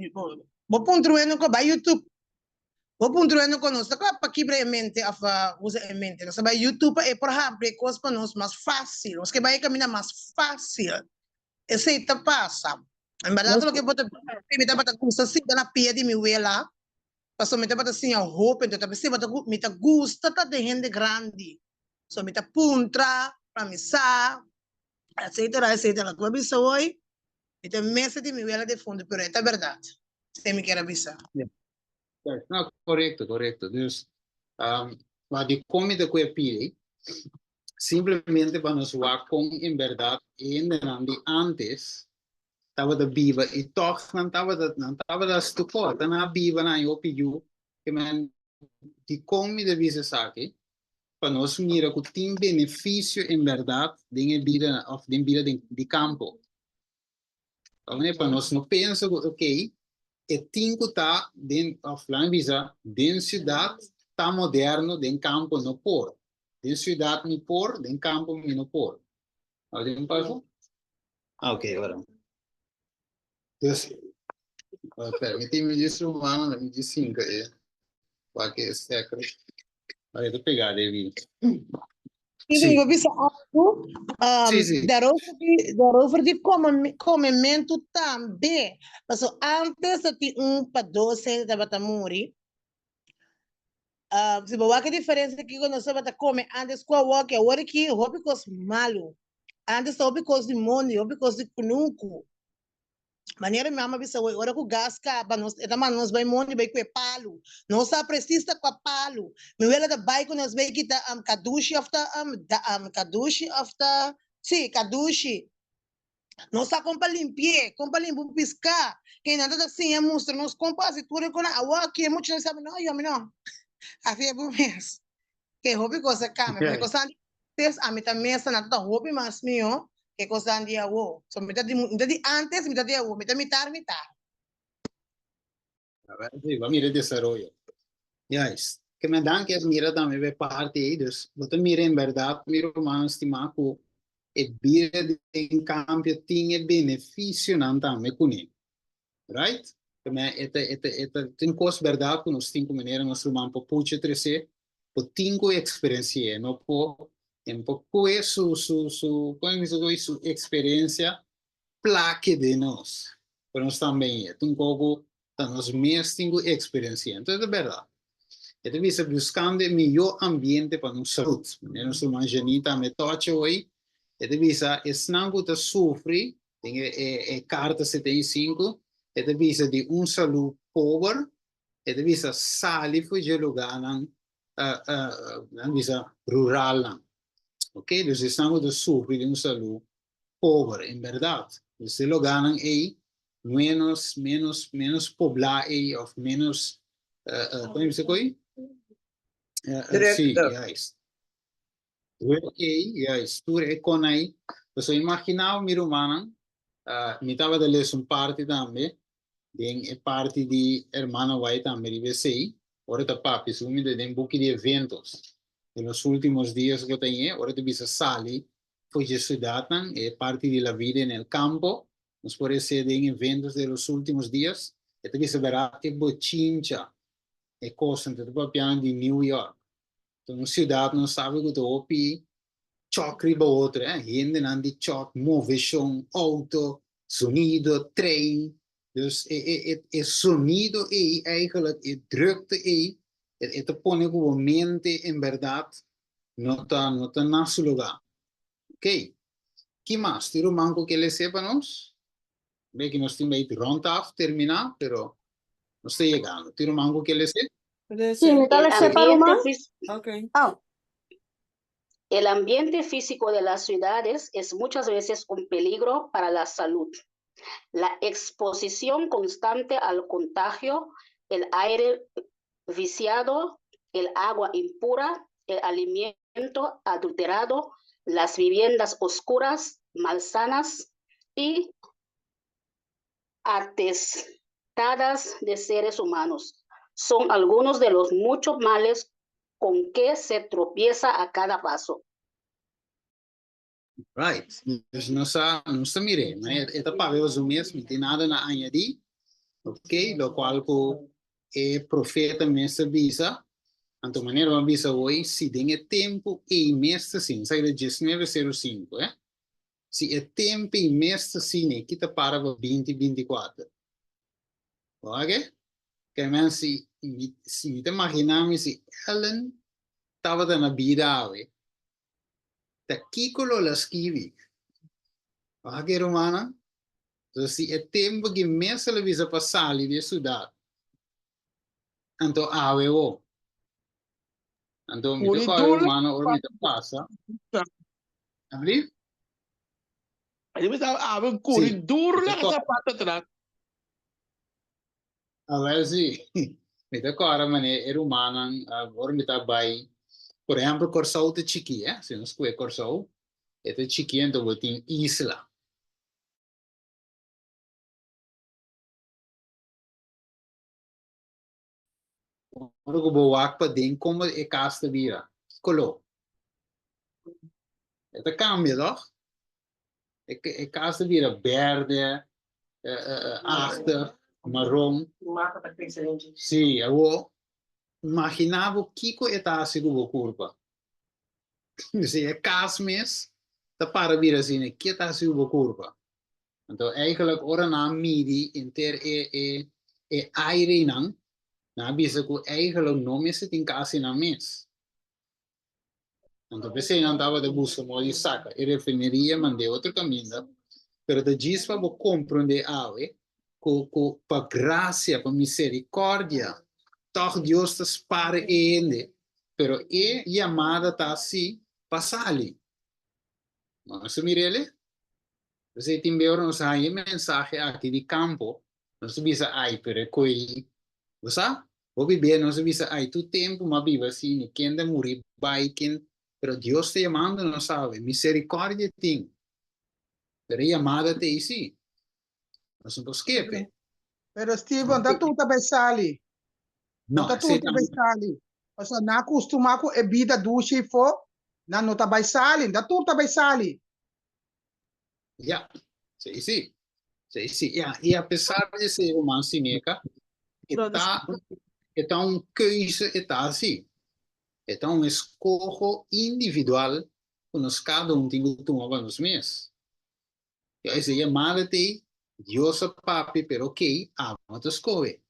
Bo puntra un hende ku bai YouTube. Bo puntra no konos ta kla pa kibra e mente of usa e mente. Nos ta bai YouTube pa e por habri e kos pa nos mas fácil. Nos ke bai e kaminda mas fácil. Esei ta pasa. En bèrdat loke bo ta bisa mi tabata gusta sinta na pia di mi wela pasobra mi tabata siña hopi enton ta p'esei bo ta mi ta gusta ta den hende grandi. So mi ta puntra pa mi sa etcetera etcetera. Loke bo a bisa hoy mi ta mester di mi wela defuntu pero e ta bèrdat. Esei mi kier a bisa. No, korekto, korekto. Dus, ma dikon mi ta ku e pidi? Simplemente pa nos wak kon en bèrdat e hendenan di ántes tabata biba i tòg nan tabata, nan tabata stukò, ta nan a biba nan hopi yu. Ke men, dikon mi ta bisa esaki? Pa nos mira ku tin benefisio en bèrdat den e bida òf den bida den di kampo. Pasobra pa nos no pensa ku ok, e tin ku ta den òf laga mi bisa den siudat ta moderno, den kampo no por. Den siudat mi por, den kampo mi no por. Awor tin un paso? Ah, ok, ora. Dus, permití mi djis rumannan, mi djis hinka e wak e stekker. Ora e ta pegá debi. Sí, Sí. mi bisa algo. Sí, sí. Daarover di, daarover di come, comementu tambe. Paso antes ta tin un pa dos hende tabata muri. Si bo wak e diferencia kiko nos tabata come antes ku awor, ke awor aki hopi kos malu. Antes ta hopi kos di mondi, hopi kos di kunuku. Manera mi mama bisa hoy, ora ku gas kaba nos e ta manda nos bai mondi bai kue palu. Nos sa presis ta kua palu. Mi wela ta bai ku nos bai kita kadushi of ta kadushi of ta si kadushi. Nos sa kon pa limpi'é, kon pa limpa un piská. Keinan ta ta siña mustra nos kon pa hasi tur e kosnan. Awor aki e muchanan sa no, yo mi no. Hasi e bo mes. Ke hopi kos a kambia. Pero e kosnan di antes ami ta mester nan ta ta hopi mas mihó ke e kosnan di awor. So mi ta di mi ta di antes mi ta di awor. Mi ta mitar mitar. Sí, bo a mira e desaroyo. Juist. Ke men danki a mira tambe e parti ei. Dus bo ta mira en bèrdat mi rumannan stimá ku e bida den kambio tin e benefisionan tambe kuné. Right? Ke e ta, e ta, e ta tin kos bèrdat ku nos tin ku manera nos ruman por pucha tresé, bo tin ku eksperensi'é, no por, e no por kue su, su, su, kon mi bisa su eksperensia plake den nos, pero nos tambe e ta un kos ku ta nos mes tin ku eksperensi'é. Entonces e ta bèrdat. E ta bisa buskando e mihó ambiente pa nos salud. Manera nos ruman Janine tambe tocha hoy, e ta bisa esnan ku ta sufri Den e karta 75 e ta bisa di un salú pober, e ta bisa sali for dje lugánan, nan bisa ruralnan. Ok, dus esnan ku ta sufri di un salú pober, en bèrdat. Dus e lugánan ei ménos, ménos, ménos poblá ei òf ménos, kon e bisa ko'i? Sí, juist. Druk ei, juist, tur e kon ei. Pasobra imaginá bo, mi rumannan, mi tabata lesa un parti tambe, den e parti di Hermana White tambe riba esei, ora ta papia sumamente den buki di eventos de los últimos días ku ta ñe, ora ta bisa sali for dje siudatnan, e parti di la vida en el campo, nos por esei den eventos de los últimos días, e ta bisa bèrdat e bochincha, e kosnan, ta papiando di New York. Ta un siudat nos sabi ku ta hopi chòk riba otro, eh, hendenan di chòk, moveshon, outo, sonido, trein. Dus e e e e sonido ei eigenlijk, e drukte ei, e e ta pone ku bo mente en bèrdat no ta no ta na su lugá. Oké, ki mas? Tin ruman ku ke lese pa nos? Ve ki nos tin bij rond af terminá, pero nos ta yegando. Tin ruman ku ke lese? Sí, mi ta El lese pa ambiente ruman. fis- Ok. Oh. El ambiente físico de las ciudades es muchas veces un peligro para la salud. La exposición constante al contagio, el aire viciado, el agua impura, el alimento adulterado, las viviendas oscuras, malsanas y atestadas de seres humanos. Son algunos de los muchos males con que se tropieza a cada paso. Right. Dus nos a, nos ta mir'é. Ma e ta papia pa su mes, mi tin nada na añadí. Ok, locual cu. E profeta mes ta bisa, anto manera bo a bisa hoy, si den e tempu ei mes ta asina, esaki ta 1905, eh? Si e tempu ei mes ta asina, e kita para pa 2024. Bo wak e? Ke men si mi, si mi ta imagina mi si Ellen tabata na bida awe, ta kiko lo el a skibi? Bo wak e, rumannan? So si e tempu ki mes el a bisa pa sali di e siudat, anto awe wo. Anto mi ta kòrda rumano ora mi ta pasa. Abli? Ayi mi sa awe kuri duru laga sapato atras. Awel si, mi ta kòrda manera e rumannan ora mi ta bai, por ehèmpel Kòrsou ta chikí, eh, si nos kue Kòrsou, e ta chikí anto bo tin isla. Ora ku bo wak paden komo e kas ta bira? Ki koló? E ta kambia tòg? E kas ta bira bèrdè, achter, maron. Sí, awor imaginá bo kiko e ta hasi ku bo kurpa. Si e kas mes ta para bira asina, ke ta hasi ku bo kurpa? Anto eigenlijk ora nan a midi henter e e e airenan, nan a bisa ku eigenlijk no mester tin kasi nan mes. Anto p'esei nan tabata buska modo di saka e refineria mand'é otro kaminda, pero ta djis pa bo komprondé awe ku ku pa grasia, pa miserikòrdia, tòg Dios ta spara e hende, pero e yamada ta si pa sali. Nos a mir'el? P'esei tin be ora nos haña e mensahe aki di kampo, nos ta bisa ai, pero e koe bo sa? Hopi bia nos ta bisa ai, tur tempu m'a biba asina, ken ta muri bai, ken, pero Dios ta yamando nos awe, miserikòrdia tin, pero e yamada ta ei sí, nos no por skepe. Pero Steven, ta tur ta bai sali. No, ta tur ta bai sali. Pasobra nan a kustumá ku e bida dushi afó, nan no ta bai sali, ta tur ta bai sali. Ja, sí, sí. Sí, sí. Ja, y a pesar di esei, ruman Sineca, e ta, e ta un keuze, e ta así. E ta un eskoho individual ku nos kada un tin ku tuma pa nos mes. Ja, esei yamada t'ei, Dios a papia, pero okey, abo ta skohe.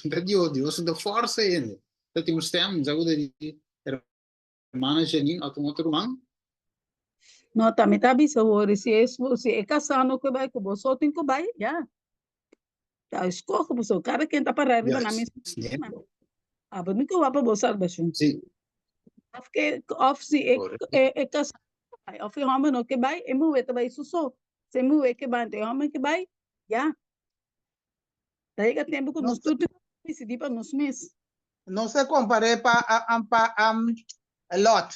Ta Dios, Dios no ta forsa hende. Ta tin un stem, sa ku ta di, Hermana Janine òf un otro ruman? No, ta mi ta bisa wori, si e si e kasá no ke bai ku bo so tin ku bai, ya. Ta eskoho pasobra kada ken ta pará riba nan mes Juist, Abo mi ke wak pa bo salbashon. Sí. Òf ke òf si e e e kasá no ke bai òf e hòmber no ke bai, e muhé ta bai su so. Si e muhé ke bai anto e hòmber ke bai, ya. Ta yega tempu ku nos tur tin ku disidí pa nos mes. No se kompar'é pa pa Lot.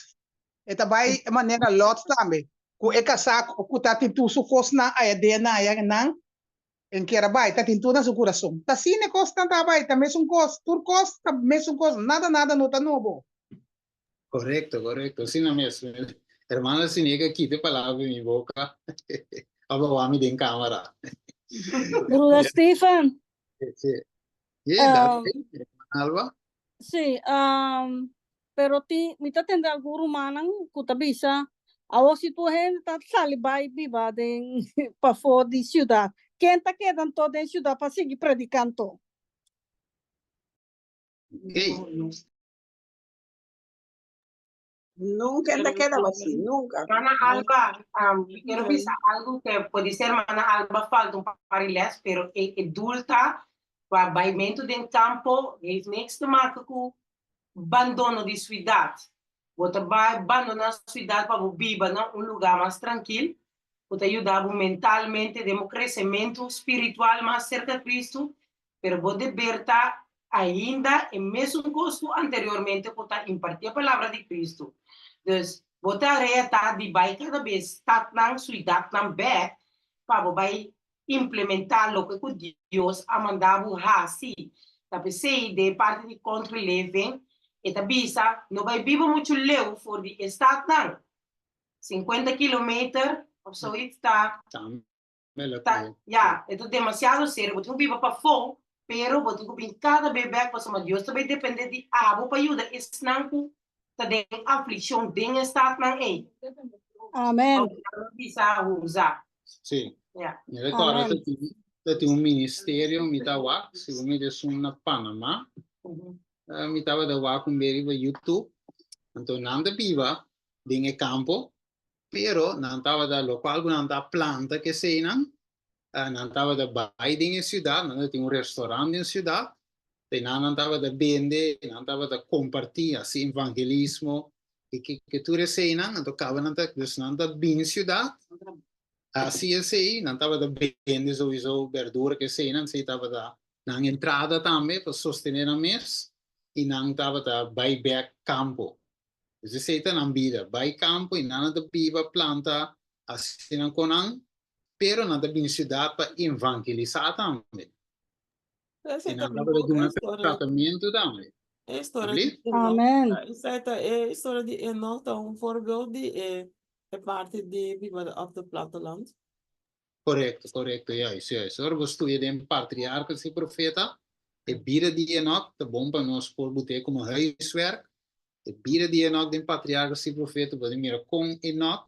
E ta bai manera Lot tambe, ku e kasá ku ta tin tur su kosnan aya den nan aya nan, en kier a bai, ta tin tur na su kurason. Ta asina e kosnan ta bai, ta mesun kos, tur kos ta mesun kos, nada nada no ta nobo. Korekto, korekto, asina mes. Hermana Sineca kita e palabra di mi boka, a bawa mi den kamera. Broeder Steven. Sí. Yeah, dat is, Alba. Sí, um, pero tin, mi ta tende algun rumannan ku ta bisa, awor si tur hende ta sali bai biba den pafó di siudat, ken ta keda anto den siudat pa sigui prediká anto? Okay. Nunca ta keda así, nunca. Hermana Alba, um, mi quiero bisa algo que puede ser hermana Alba falta un par de les, pero e, e doel ta pa baimento den campo heeft niks te maken ku abandono di ciudad. Bo ta bai abandoná ciudad pa bo biba na un lugar mas trankil, ku ta yuda bo mentalmente den bo crecemento spiritual mas cerca Cristo, Pero bo deber ta ainda e mesun kos ku anteriormente ku ta impartí e palabra di Cristo. Dus, bo tarea ta di bai kada bes stadnan, suidatnan bèk pa bo bai implementá loke ku Dios a manda bo hasi. Ta p'esei den e parti di country living e ta bisa no bai biba muchu leu for di e stadnan, sinkuenta kilometer òf zoiets ta. Ta, ya, e ta demasiado serio. Bo tin ku biba pafó. Pero bo tin ku bin kada be bèk pasobra Dios ta bai dependé di abo pa yuda esnan ku ta den aflikshon den e statnan ei. Amen. Bisa usa. Sí. Ja. Mi recorda Amen. ta tin, ta tin un ministerio mi ta wak, segun mi esun na Panama. Eh, mi tabata wak un be riba YouTube. Anto nan ta biba den e campo, pero nan tabata locual cu nan ta planta keseinan, eh, nan tabata bai den e ciudad, nan tabatin un restaurant den ciudad, einan nan tabata bende, nan tabata comparti, haci evangelismo, y ke, ke tur eseinan, anto caba nan ta, dus nan ta bin ciudad, haci esei, nan tabata bende sowieso berdura ke eseinan, esei tabata nan entrada tambe pa sostene nan mes, y nan tabata bai bek campo. Dus esei ta nan bida, bai campo y nan ta biba, planta, haci nan con nan, pero nan ta bin ciudad pa evangelisa tambe. Esei Y ta nan tabata duna historia, tratamiento tambe. e historia di Alsjeblieft? Enoch. Amen. Esei ta e historia di Enoch ta un voorbeeld di e e parti di biba op de platteland. Correcto, correcto, juist, juist. Ora bo studia den Patriarcas y Profeta, e bida di Enoch ta bon pa nos por bot'é como huiswerk. E bida di Enoch den Patriarcas y Profeta, bo ta mira con Enoch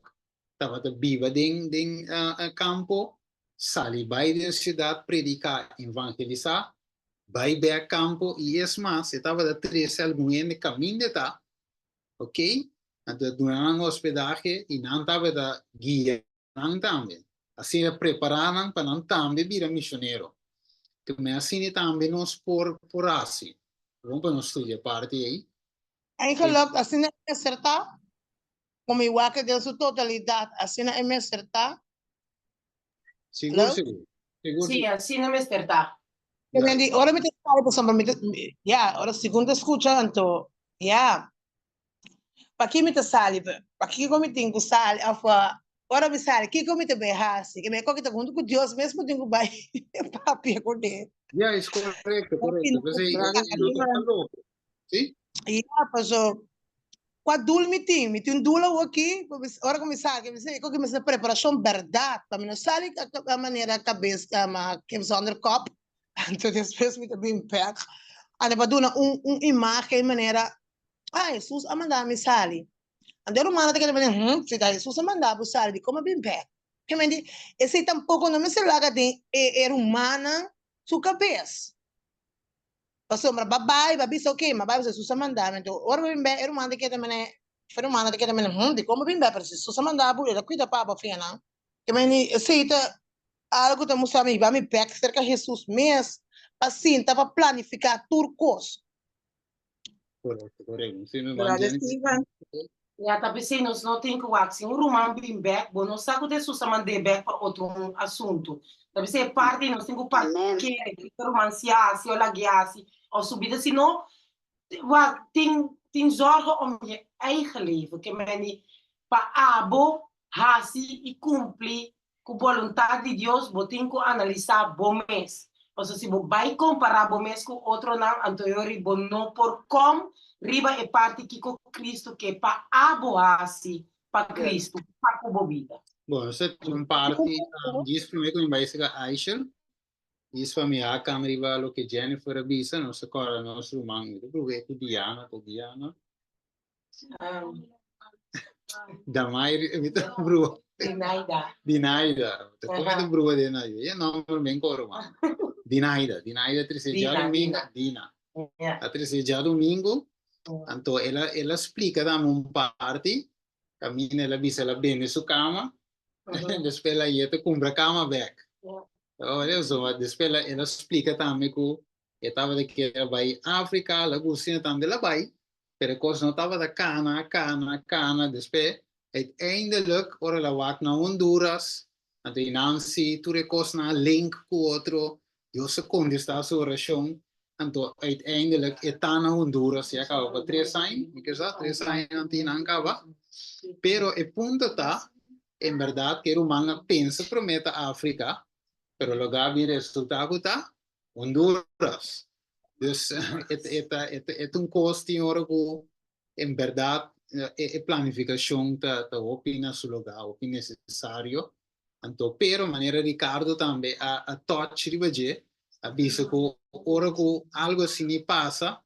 tabata biba den den campo, sali bai den ciudad predica, evangelisa, bai bek campo y es mas e tabata trece algun hende caminda e ta, ok, anto e duna nan hospedahe y nan tabata guia nan tambe. Asina prepara nan pa nan tambe bira misionero. Tume asina tambe nos por por haci. Bon pa nos studia parti ey. Eigenlijk, asina e mester ta, Como i wak den su totalidat, asina e mester ta. Sigur, Hello? sigur. Sigur, Sí, sigur. asina mester ta. Te men di, ora mi ta sali, pasobra mi ta, ya, ora segun ta skucha, anto, ya, paki mi ta sali, pakiko mi tin ku sali, òf ora mi sali, kiko mi ta bai hasi? Ke men koki ta huntu ku Dios mes bo tin ku bai papia kuné. Ya, es korekto, korekto. P'esei e no ta loko. Sí? Ya, paso, kua doel mi tin? Mi tin un doel awo aki, pa mi, ora ku mi sali, mi sa ku mi sa preparashon bèrdat, pa mi no sali a manera kabes ma kip zonder kòp, anto despues mi ta bin bèk, anto pa duna un un imagen manera, ah, Hesus a manda mi sali. Anto e rumannan ta keda manera, hm, si ta Hesus a manda bo sali, dikon bo a bin bèk? Ke men di, esei tampoko no mester laga den e e rumannan su kabes. Pasobra ba bai, ba bisa oke, ma bai bisa Hesus a manda mi. Anto ora bo bin bek, e ruman ta keda mene, e rumannan ta keda mene, hm, dikon bo bin bek? Pero si Hesus a manda bo, el a kuida pa bo afianan. Ke mene, esei ta algu ta mustra mi, hiba mi bek serka Hesus mes pa sinta pa planifiká tur kos. Korekto, korekto. Si mi Brother Steven. Ya ta p'esei nos no tin ku wak. Si un ruman bin bek, bo no sa ku ta Hesus a mand'é bek pa otro un asuntu. Ta p'esei e parti nos tin ku Amen. park'é ku e ruman si hasi o lag'é hasi òf su bida. Si no, wak, tin tin zorgen om je eigen leven. Ke meni pa abo hasi i kumpli Ku boluntat di Dios bo tin ku analisá bo mes. Pasobra si bo bai kompará bo mes ku otronan, anto yori bo no por kom riba e parti kiko Kristu ke pa abo hasi pa Kristu, pa ku bo bida. Bon, esei ta un parti, djis promé ku mi bai sega Aishel, djis pa mi hakan riba loke Jennifer a bisa, nos ta kòrda nos ruman, mi ta prob'é ku Diana, ta Diana? Damairi, mi ta brua. Dinaida. Dinaida. Ta kon mi ta brua Dinaida? E nomber men koro man. Dinaida, Dinaida trese djadomingo, Dina. A trese djadomingo, anto el a el a splika dame un parti, kaminda el a bisa el a bende su kama, despues el a yeta kumpra kama bek. Despues el a splika tambe ku E tabata kier bai Afrika, la gusta tambe la bai, pero e kos no tabata kana, kana, kana. Despues, uiteindelijk, ora el a wak na Honduras, anto i nan si tur e kosnan a link ku otro, Dios a kontestá su orashon, anto uiteindelijk e ta na Honduras ya kaba pa tres aña, mi kier sa, tres aña nan tin nan kaba. Pero e punto ta, en bèrdat ku e ruman a pensa promé ta Afrika, pero lo gabi resultá ku ta Honduras. Dus e ta e ta un kos tin ora ku en bèrdat e planifikashon ta ta hopi na su lugá, hopi nesesario. Anto pero manera Ricardo tambe a a touch riba dje. A bisa ku ora ku algu asina pasa,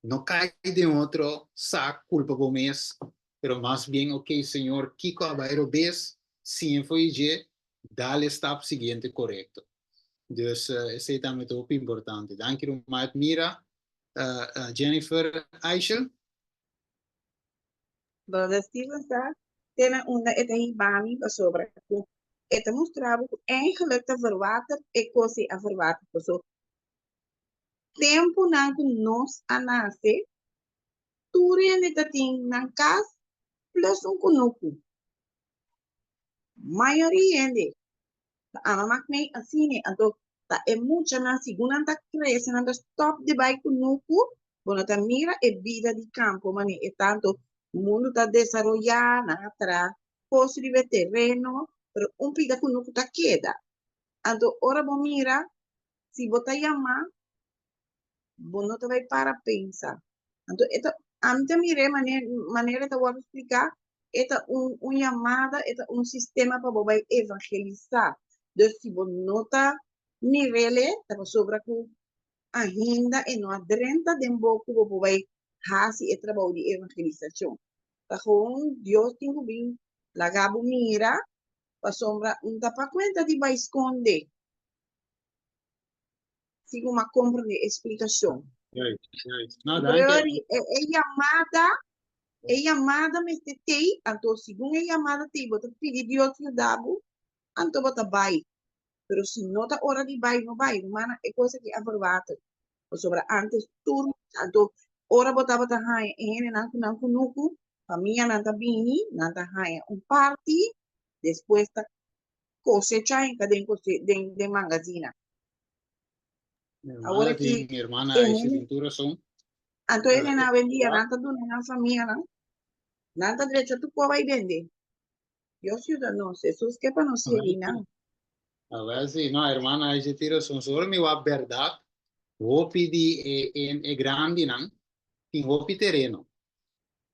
no kai den otro sak kulpa bo mes, pero mas bien, ok, Señor, kiko a bai robes? Siña for di dje, dal e stap siguiente korekto. Dus esei tambe ta hopi importante. Danki ruman Edmira. Jennifer Eichel. Brother Steven sa te na unda e ta hiba mi pasobra ku e ta mustra bo ku eigenlijk ta verwater e kos ei a verwater paso tempunan ku nos a nase tur hende ta tin nan kas plus un kunuku. Mayoria hende Ta ama mak mei asina, anto ta e muchanan segun nan ta krese nan ta stòp di bai kunuku, bo no ta mira e bida di kampo manera e ta, anto mundu ta desaroyá, nan a traha kos riba e tereno, pero un pida kunuku ta keda. Anto ora bo mira, si bo ta yamá, bo no ta bai para pensa. Anto e ta, ami ta mir'é manera, manera e ta wòrdu spliká, e ta un, un yamada, e ta un sistema pa bo bai evangelisá. Dus si bo no ta mir'é, ta pasobra ku ainda e no a drenta den bo ku bo por bai hasi e trabou di evangelisashon. Ta gewoon Dios tin ku bin laga bo mira, pasobra un ta pa kuenta di bai skonde. Sigun m'a comprende e explicacion. Juist, juist. No, danki. Glory, e, e llamada, e llamada mester tei, anto segun e llamada tei, bo ta pidi Dios yuda bo, anto bo ta bai. Pero si no ta ora di bai, no bai. Rumana, e cosa aki a verwater. Pasobra antes tur, anto ora bo tabata haña e hendenan ku nan kunuku, famianan ta bini, nan ta haña un parti, despues ta cosecha hinca den cose den den magazina. Mi Awor hermana aki tin, mi hermana e Aisha hende tin tur razon. anto e Eh, hende awendia nan ta duna nan famianan, nan ta drecha tur por bai bende. Dios yuda nos, Jesus ke pa nos sigui nan. A ver si, no, hermana Aisha tin razon. Sobre mi wak berdad, hopi di e, e, e grandinan tin hopi tereno.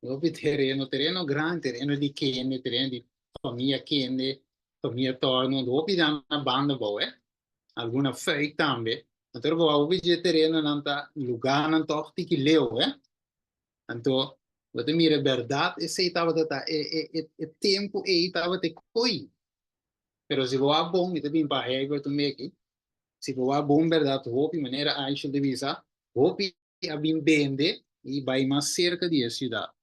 Hopi tereno, tereno grandi, tereno di kende, tereno di famia kende, famia torno, hopi dan na banda bou, eh. Alguna fuik tambe. Anto bo hopi dje terenonan ta lugarnan toch tiki leu, eh. Anto bo ta mira berdad esei tabata ta e e e e tempo ei tabata e koi. Pero si bo a bon, mi ta bin pa Herbert un beki, si bo a bon berdad hopi manera Aishel ta bisa, hopi a bin bende i bai mas serka di e siudat.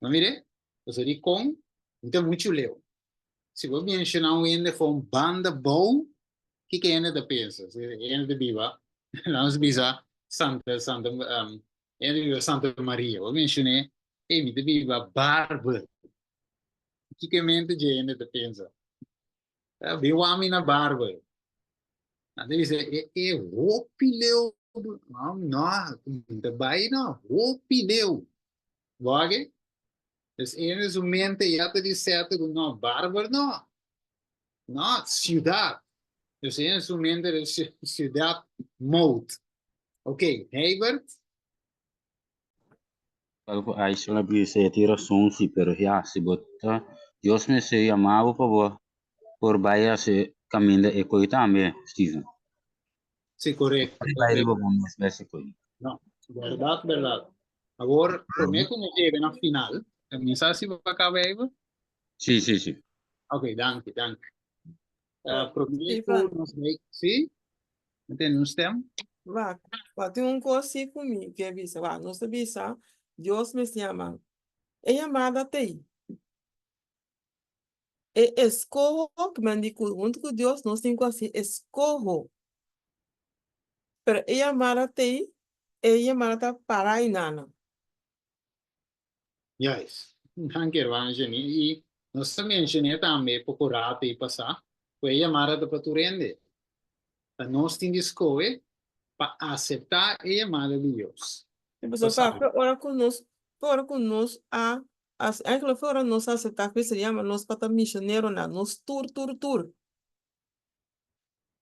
Bo mire? Pasobra dikon? Mi ta muchu leu. Si bo menshoná un hende for un banda bou, kiko e hende ta pensa? Si e hende ta biba, laga nos bisa Santa, Santa, e hende ta biba Santa Maria. Bo menshon'é, ey, mi ta biba Barber. Kiko e mente dje hende ta pensa? Bin wak mi na Barber. Nan ta bisa, e, e hopi leu. No, no, mi ta bai no, hopi leu. Bo ke? Dus e su mente ya ta di sète ku no, Barber no. No, siudat. Dus e su mente de siudat mode. Ok, Heibert. Algo Aisha a bisa e tin rason si, pero ya, si bo ta, Dios mester yama bo pa bo por bai hasi kaminda e koi tambe, Steven. Si, korekto, Por bai riba korekto. bo mes bai hasi koi. No, bèrdat, bèrdat. Awor, promé ku nos yega na final, mi sa si bo a kaba, Heibert? Si, si, si. Ok, danki, danki. Promé ku Steven. nos bai, si? Mi tende un stem? Wak, wak tin un kos si ku mi ke bisa. Wak, nos ta bisa, Dios mes yama. E yamada ta ei. E eskoho, ku men di ku huntu ku Dios nos tin ku hasi eskoho. Pero e yamada ta ei, e yamada ta para einana. Juist. Danki hermana Jenny. I nos ta menshoné tambe poko rato ei pasá ku e yamada ta pa tur hende. Ta nos tin di skohe pa aseptá e yamada di Dios. Sí, pasobra Pa pa fe ora ku nos, fe ora ku nos a, eigenlijk fe ora nos a aseptá Cristo yama nos pa ta misioneronan, nos tur, tur, tur.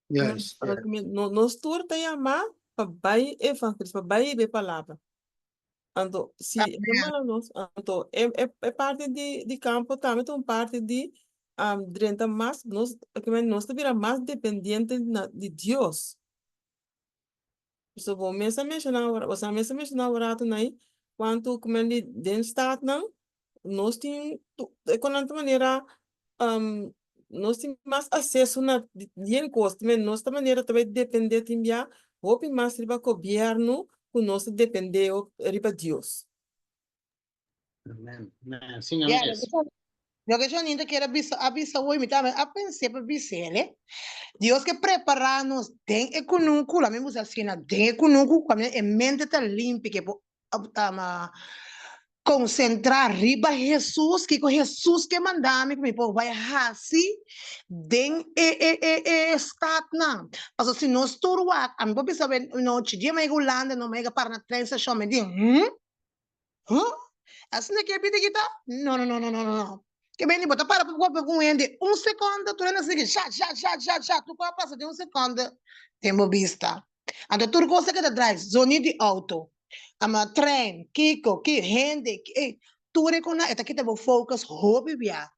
Juist, Nos, juist. no, nos tur ta yamá pa bai evangelisá, pa bai hiba e palabra. Anto, si e Amen. manda nos, anto e, e, e parti di, di kampo tambe ta un parti di um, drenta mas, nos, nos ta bira mas dependiente na, di Dios. So bo mes a menshoná ora, boso a mes a menshoná un rato nai, kuantu ku men di den statnan, nos tin e kon nan ta manera nos tin mas aseso na bien kos, men nos ta manera ta bai dependé tin bia hopi mas riba gobièrnu ku nos ta dependé riba Dios. Amen. Amen. Asina Ya, mes. loke Janine ta kier a bisa, a bisa hoy, mi tambe a pensé pa bis'el, Dios ke prepará nos den e kunuku, laat mi bisa asina, den e kunuku, ku e mente ta limpi, ke por konsentrá riba Hesus, kiko Hesus ke manda mi ku mi por bai hasi den e e e e statnan. Pasobra si nos tur wak, ami por bisa nochi, dia mi a yega Hulanda, no mi a yega para na trein stashon, mi di, hm? Huh? Asina ke bida ki ta? No, no, no, no, no, no, no. Ke beni, bo ta para pa papia ku un hende un sekonde, tur hende a sigui sha, sha, sha, sha, sha, tur kos a pasa den un sekonde den bo bista. Anto tur kos a keda drai, zonido di outo, ama trein, kiko, ki, hende, ki, tur e kosnan e ta kita bo focus hopi bia.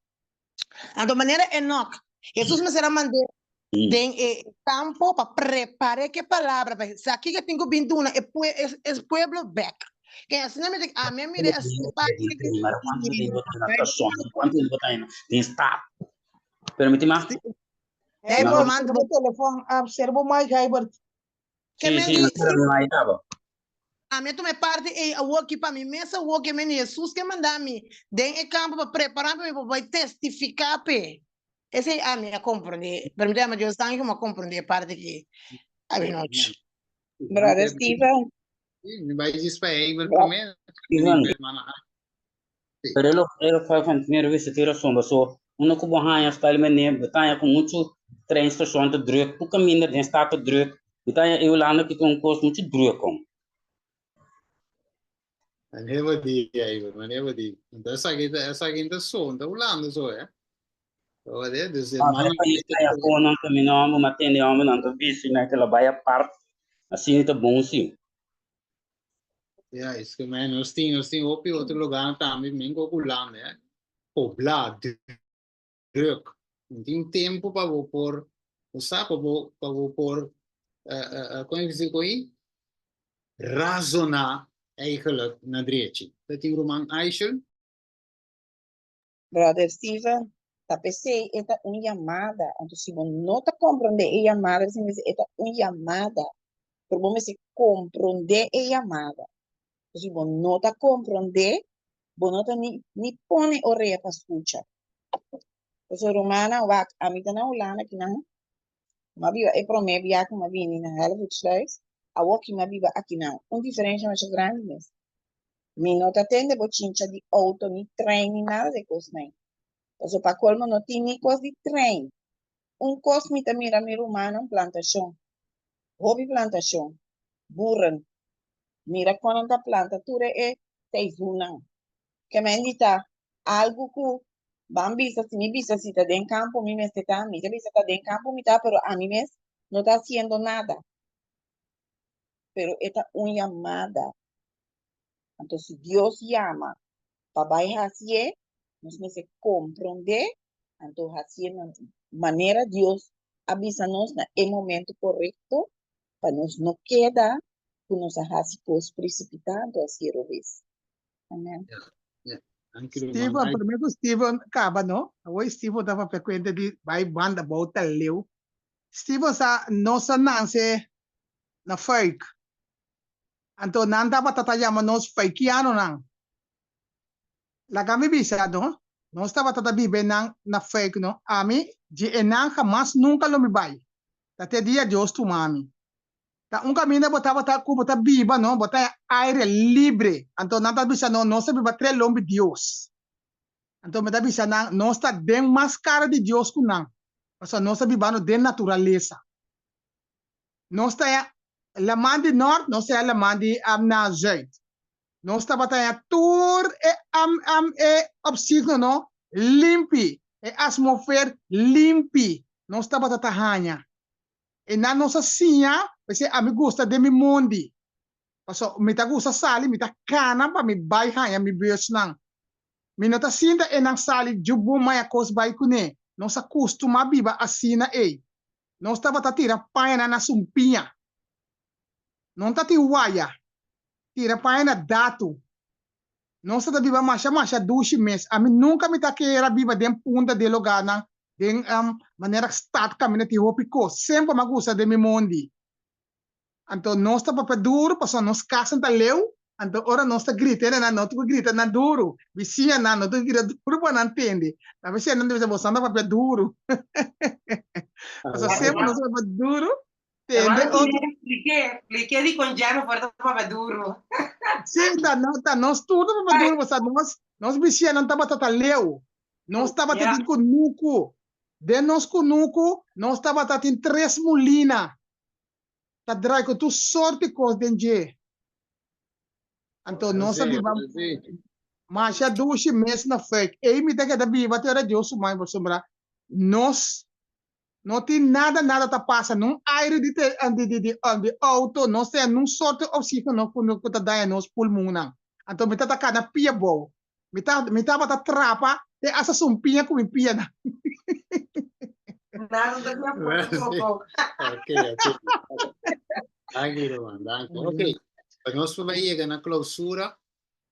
Anto manera Enoch, Hesus mester a mand'é den e kampo pa prepar'é ku e palabra, pa sa kiko e tin ku bin duna e e pueblo bèk. Ke asina mi ta ami a mira e parti Hey, bo manda bo telefon, sera bo mic, Heibert. Ke men di, ami a tuma e parti ei awoki pa mi mes awoki, men di Hesus ke manda mi den e kampo pa prepara pa mi pa bai testifiká p'e. Esei ami a komprondé, pero mi ta yama Dios danki ku mi a komprondé e parti aki avinochi. Brother Steven. Mi bai djis pa Heibert promé. Pero e lo e lo fai van primero vista tin rason paso uno ku bo haña style mene bo ta haña ku muchu trein stashon ta druk tur kaminda den stad ta druk bo ta haña e Hulanda ki ta un kos muchu druk kon. Mane bo di Iver, mane bo di. Anto esaki ta esaki ta so, ta Hulanda so eh. Tabata dus Ah, hermano pero e pais afó nan kaminda homber ma tende homber nan ta bisti nan ke la bai apart asina ta bon si. Ja, is que man, nos tin, nos tin hopi otro lugar tambe, men ko Hulanda, eh. Poblá, druk. No tin tempo pa bo por, bo sa, pa bo, pa bo por, eh, eh, eh, kon e koi? Razoná eigenlijk na drechi. Ta tin ruman Aishel? Brother Steven, ta p'esei e ta un yamada. Anto si bo no ta komprondé e yamada, esei mester e ta un yamada. Pero bo mester komprondé e yamada. Si bo no ta komprondé, bo no ta ni ni pone orea pa skucha. Pasobra rumannan, wak, ami ta na Hulanda kinan, mi a biba e promé bia ku mi a bini na Hellevoetsluis, awor ki mi a biba akinan, un diferensha masha grandi mes. Mi no ta tende bochincha di auto, ni trein, ni nada de kosnan. Pasobra pa kolmo no tin ni kos di trein. Un kos mi ta mira mi rumannan plantashon, hopi plantashon, boeren. Mira kon nan ta planta tur e seizoennan. Ke men di ta algu ku ban bisa, si mi bisa si ta den kampo mi mester ta, mi ta bisa ta den kampo mi ta, pero ami mes no ta hasiendo nada. Pero e ta un yamada. Anto si Dios yama pa bai hasié, nos mester komprondé, anto hasié na manera Dios a bisa nos na e momento korekto, pa nos no keda ku nos a hasi kos prisipitá anto hasié robes. Amen. Steven, promé ku Steven kaba no, awor Steven ta papia kuenta di bai banda bou ta leu. Steven sa nos a nanse na Fuik. Anto nan tabata ta yama nos Fuikianonan. Laga mi bisa no, nos tabata ta biba enan na Fuik no, ami dje enan hamas nunka lo mi bai, ta te dia Dios tuma mi. Ta un kaminda bo tabata ku bo ta biba no, bo ta aire libre. Anto nan ta bisa no, nos ta biba tre lombi Dios. Anto mi ta bisa nan, nos ta den mas kara di Dios ku nan, pasobra nos ta bibando den naturalesa. Nos ta ya laman di nort, nos ta ya laman di na zuid. Nos tabata ya tur e e oxigeno no limpi, e atmosfer limpi nos tabata ta haña. E nan nos a siña, p'esei ami gusta den mi mondi. Pasobra mi ta gusta sali, mi ta kana pa mi bai haña mi busnan. Mi no ta sinta e nan sali djubu maya kos bai kuné. Nos a kustumá biba asina ei. Nos tabata tira pañanan na sumpiña. Non ta tin waya, tira paña na datu. Nos ta ta biba masha masha dushi mes. Ami nunka mi ta kere a biba den punta di e logarnan, den manera stad kaminda tin hopi kos. Semper mi a gusta den mi mondi. Anto nos ta papia duru pasobra nos kasnan ta leu, anto ora nos ta grita hende nan no tin ku grita nan duru, bisiñanan no tin ku grita duru pa nan tende. Ta bisiña nan ta bisa boso nan ta papia duru. Pasobra semper nos ta papia duru, tende otro. Expliqué, expliqué di con Jennifer ta papia duru. Sí, ta no, ta nos tur ta papia duru pasobra nos nos bisiñanan tabata ta leu. Nos tabata tin kunuku. Den nos kunuku nos tabata tin tres mulina. ta drai ku tur sorti kos den dje. Anto nos a biba masha dushi mes na Fuik. Ei mi ta keda biba te ora Dios su man pasobra nos no tin nada nada ta pasa, nun aire di di di di auto, nos tin nun sorti oxigeno ku ta daña nos pulmunnan. Anto mi ta ta kana pia bou. Mi ta mi tabata trapa te hasta sumpiña ku mi pianan. Nada ta bia poko poko. Ok, ok. Danki, Roman, danki. Ok, pa nos por bai yega na clausura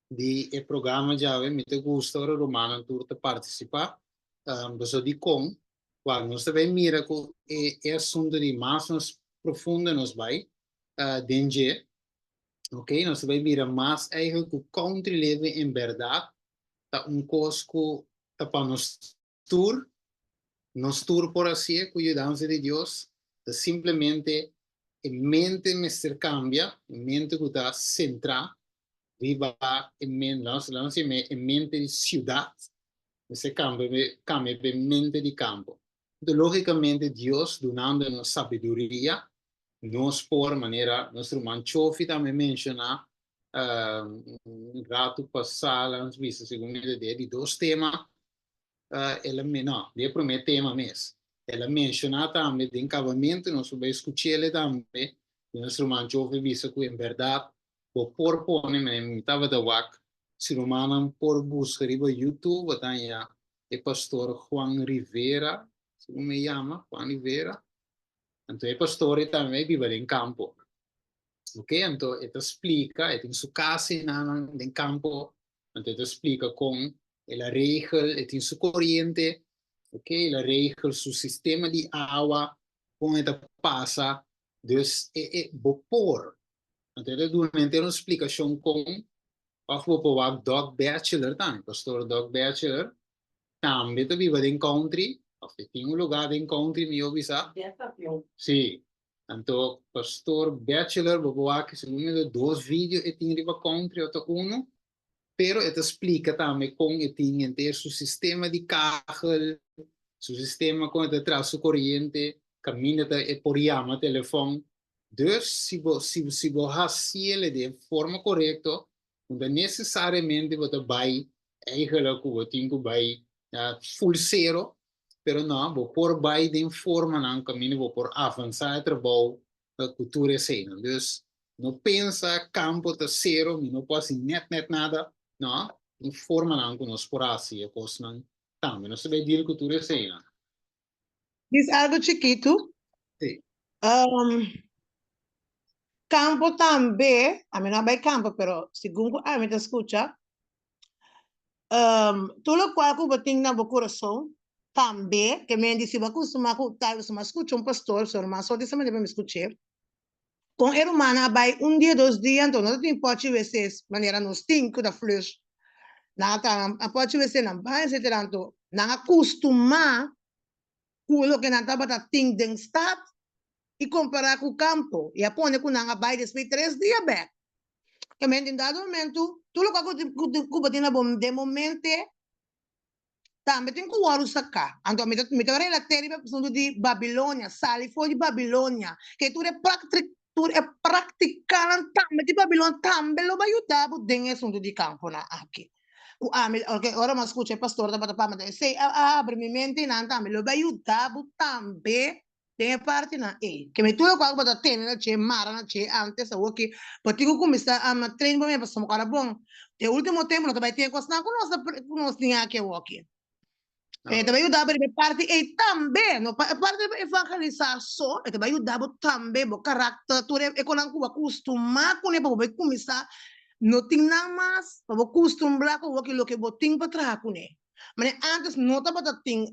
di e programa djawe, mi ta gusta ora rumannan tur ta partisipá. Um, pasobra dikon? Wak, nos ta bai mira ku e e asuntu di mas nos profundo nos bai uh, den dje, Ok, nos ta bai mira mas eigenlijk ku country living en berdad ta un kos ku ta pa nos tur, nos tur por hasié ku yudansa di Dios, ta simplemente e mente mester kambia, e mente ku ta sentrá riba e mente, lanos lanos yam'é e mente di siudat, mester kambia kambia pa e mente di kampo. Enton lógicamente Dios dunando nos sabiduria, nos por, manera nos ruman Chofi tambe menciona un rato pasá, laga nos bisa segun mi entendé, di dos tema, el a, no, di e promé tema mes, el a menciona tambe den cabamento, nos por bai scuch'el tambe, di nos ruman Chofi bisa cu en berdad bo por pone, mi tabata wak, si rumannan por busca riba YouTube, bo ta haña e pastor Juan Rivera, segun mi yama, Juan Rivera. Anto e pastor e tambe biba den campo. Ok, anto e ta splica, e tin su cas einan den campo, anto e ta splica con el a regel, e tin su coriente, ok, el a regel su sistema di awa, con e ta pasa, dus e, e, bo por. Anto e ta duna henter un splicacion con Of bo por wak Doug Batchelor tambe, Pastor Doug Batchelor tambe ta biba den country, of e tin un lugar den country mihó bisa. Sí, anto Pastor Batchelor bo por wak segun mi ta dos video e tin riba country of ta uno, pero e ta splika tambe kon e tin henter su sistema di kagel, su sistema kon e ta traha su koriente, kaminda ta e por yama telefòn. Dus, si bo, si, si bo hasiele den forma korekto, no ta nesesariamente bo ta bai eigenlijk ku bo tin ku bai full sero, pero no, bo por bai den formanan kaminda bo por avansá e trabou ku tur eseinan. Dus, no pensa kampo ta sero, mi no por hasi nèt nèt nada, no, tin formanan ku nos por hasi e kosnan tambe. Nos ta bai deal ku tur eseinan. Dis algo chikitu. Sí. Um, campo tambe, ami no a bai campo, pero segun ku ami ta skucha, um, tur lokual ku bo tin na bo kurason, tambe, ke men di si bo a kustumá ku tal bo a skucha un pastor, so ruman so di esa manera pa mi skuch'é, kon e rumannan a bai un dia, dos dia, anto no ta tin pòchi wc manera nos tin ku ta flush, nan a traha nan pòchi wc, nan baña etcetera, anto nan a kustumá ku loke nan tabata tin den stat i kompará ku kampo, i a pone ku nan a bai despues tres dia bèk. Kementi un dado momentu, tur loke ku bo tin na bo den bo mente tambe tin ku wòrdu saká. Anto mi ta mi ta relat'é riba e asuntu di Babilonia, sali for di Babilonia, ke tur e tur e praktikanan tambe di Babilonia tambe lo bai yuda bo den e asuntu di kamponan aki. Ku ami, oke, ora mi a skucha e pastor tabata papia, mi ta esei a habri mi mente i nan tambe lo bai yuda bo tambe den e partinan ei. Ke mi tur lokual ku bo ta tene na dje, mara na dje antes, awor ki bo tin ku kuminsá ama train bo mes pasobra bo kòrda bon, den ultimo tempu no ta bai tin e kosnan ku nos ta ku nos tin aki awor ki. E ta bai yuda bo riba e parti ei tambe, no pa e parti di evangelisá so, e ta bai yuda bo tambe bo karakter, tur e konan ku bo a kustumá kuné pa bo bai kuminsá no tin nan mas, pa bo kustumbrá ku awor ki loke bo tin pa traha kuné. Manera ántes no tabata tin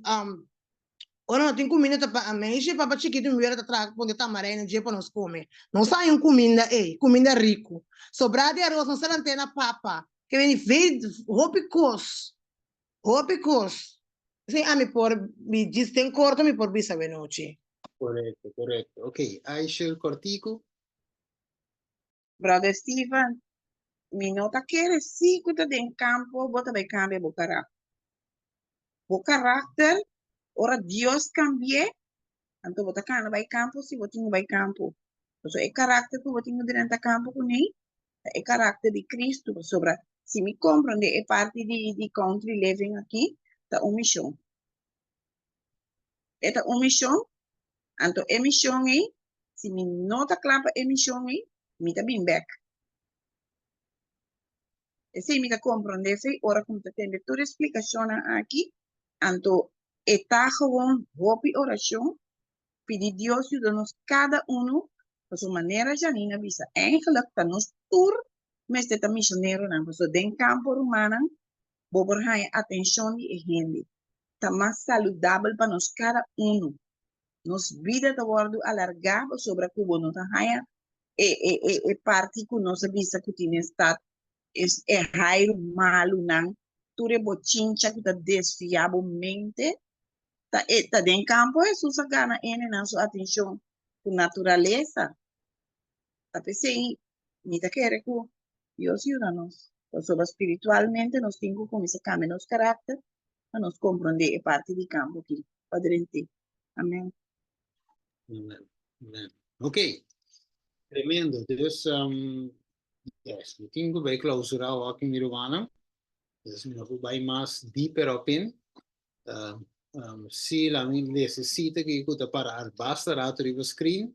ora no tin kuminda ta pa meisje papa chikitu mi wera ta traha pone tamarein dje pa nos kome. Nos haña un kuminda ei, kuminda riku. Sobrá di aros nos ta lant'é na papa, ke bini hopi kos. Hopi kos. Esei ami por mi djis den korto mi por bisa wenochi. Korekto, korekto. Ok, Aishel kòrtiku. Brother Steven, mi no ta kere si ku ta den kampo bo ta bai kambia bo karakter. Bo karakter, ora Dios kambi'é, anto bo ta kana bai kampo si bo tin ku bai kampo. Pasobra e karakter ku bo tin ku drenta kampo kuné ta e karakter di Cristo, pasobra si mi komprende e parti di di country living aki ta un mishon. E ta un mishon, anto e mishon ei, si mi no ta kla pa e mishon ei, mi ta bin bek. Esei mi ta komprende esei ora ku mi ta tende tur e splikashonnan aki, anto e ta gewoon hopi orashon pidi Dios yuda nos kada unu, pasobra manera Janine a bisa, eigenlijk ta nos tur mester ta misioneronan, pasobra den kampo rumannan bo por haña atenshon di e hende, ta mas saludabel pa nos kada unu, nos bida ta wòrdu alargá pasobra ku bo no ta haña e e e e parti ku nos a bisa ku tin den stat, e hairu malunan, tur e bochincha ku ta desviá bo mente. Ta e ta den kampo Hesus a gana hendenan su atenshon ku naturalesa. Ta p'esei mi ta kere ku Dios yuda nos, pasobra spiritualmente nos tin ku kuminsá kambia nos karakter pa nos komprondé e parti di kampo aki pa drent'é. Amen. Amen. Amen. Ok. Tremendo. Dus, um, yes, mi tin ku bai klausurá awor aki mi rumannan. Dus mi no por bai mas dieper op in. Si la mi necesita ki ku ta para al basta rato riba screen.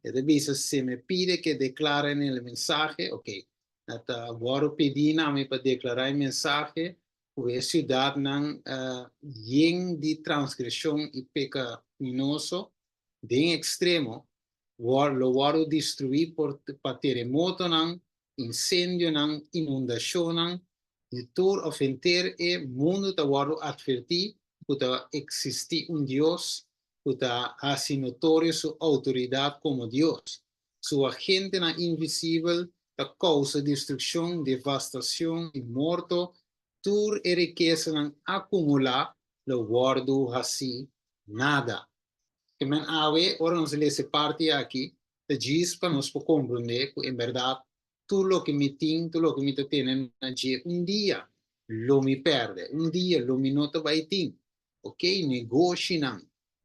E ta bisa se me pide que declare en el mensahe, ok, na ta wòrdu pidí na mi pa deklará e mensahe ku e siudatnan yen di transgreshon i pekaminoso den ekstremo lo wòrdu destruí por pa teremotonan, insendionan, inundashonnan, di tur òf henter e mundu ta wòrdu atvertí ku ta eksistí un Dios ku ta hasi notorio su outoridat komo Dios. Su agentenan invisibel ta kousa destrukshon, devastashon i morto, tur e rikesanan akumulá lo wòrdu hasí nada. Ke men awe, ora nos lesa e parti aki, ta djis pa nos por komprondé ku en bèrdat tur loke mi tin, tur loke mi ta tene na dje, un dia lo mi pèrdè, un dia lo mi no ta bai tin. Ok, negoshinan,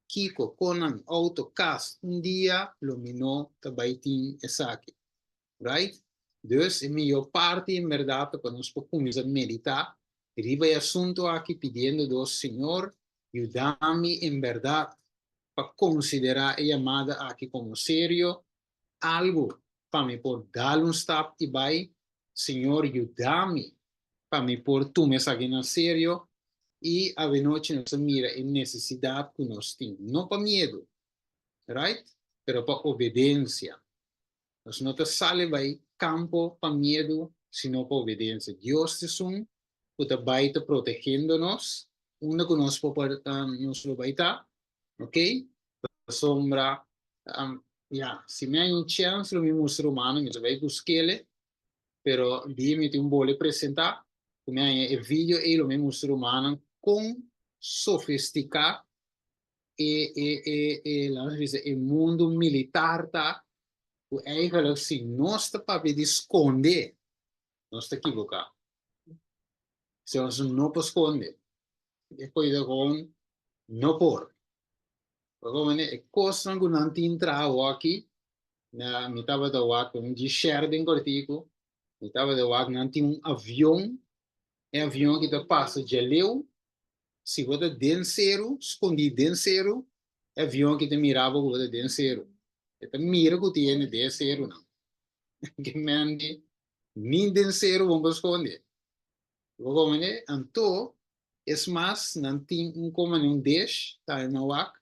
kiko, konan, outo, kas, un dia lo mi no ta bai tin esaki. Right? Dus e mihó parti en bèrdat ta pa nos por kuminsá meditá riba e asuntu aki pidiendo Dios, Señor, yuda mi en bèrdat pa konsiderá e yamada aki komo serio algu pa mi por dal un stap i bai, Señor yuda mi pa mi por tuma esaki na serio i avenochi nos a mira e nesesidat ku nos tin, no pa miedu, right, pero pa obedensia. Nos no ta sali bai kampo pa miedu, sino pa obedensia. Dios ta esun ku ta bai ta protegendo nos, unda ku nos por nos lo bai ta, ok, pasobra ya, si mi hay un chance lo mi mustra humano, mi ta bai buskele, pero di mi tin un bole presenta, ku mi haña e video ei lo mi mustra humano kon sofistika e e e e laat nos bisa e mundu militar ta, ku eigenlijk si nos ta papia di skonde, nos ta kiboká. Si nos no por skonde, e koida kon no por. Pasobra mane e kosnan ku nan tin traha awaki, na mi tabata wak un dje share den kòrtiku, mi tabata wak nan tin un avion, e avion aki ta pasa djaleu, si bo ta den seru, skondí den seru, e avion aki ta mira bo ku bo ta den seru. E ta mira ku tin hende den e serunan. Ke mende ni den seru bo no por skonde. Bo komprende? Anto. Es mas, nan tin un koma ni un dish, ta e mawak,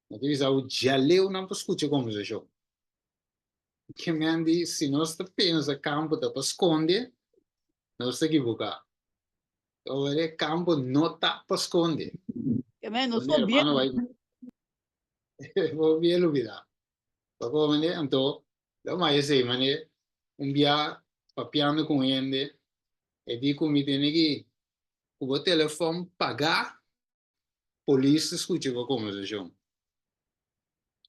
nan ta bisa bo djaleu nan por skucha kombersashon. Ke men di si nos ta pensa kampo ta pa skonde, nos ta ekiboká. Ora kampo no ta pa skonde. Ke men nos Donde por bien. hermano bai bo bien lubida. Papo mane anto lo mai esei mane un bia papiando ku un hende e di ku mi tene ki ku bo telefon pagá polis ta skucha bo kombersashon.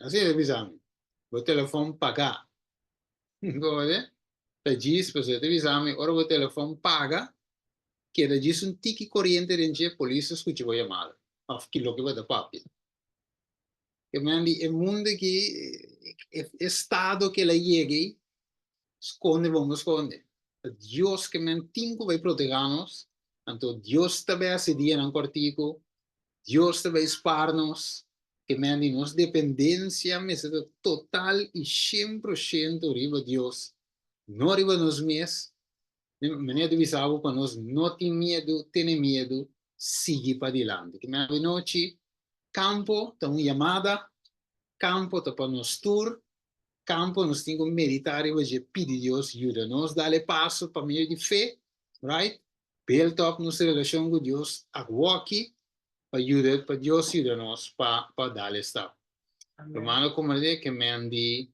Asina e ta bisa mi, bo telefon pagá. Bo wak Ta djis, pasobra e ta bisa mi ora bo telefon paga, keda djis un tiki koriente den dje, polis ta skucha bo yamada òf ki loke bo ta papia. Ke men di e mundu aki, e estado ke el a yega ei, skonde bon bo skonde. Ta Dios ke men tin ku bai protegá nos, anto Dios ta bai hasi dianan kòrtiku, Dios ta bai spar nos, ke men di nos dependensia mester ta total i shen por shento riba Dios, no riba nos mes. Meneer ta bisa bo pa nos no tin miedu, tene miedu, sigui padilanti. Ke men avenochi Kampo ta un yamada, kampo ta pa nos tur, kampo nos tin ku meditá riba dje, pidi Dios yuda nos dal e paso pa medio di fe, right? Build up nos relashon ku Dios awoki pa yuda, pa Dios yuda nos pa pa dal e stap. Hermano komprendé ke men di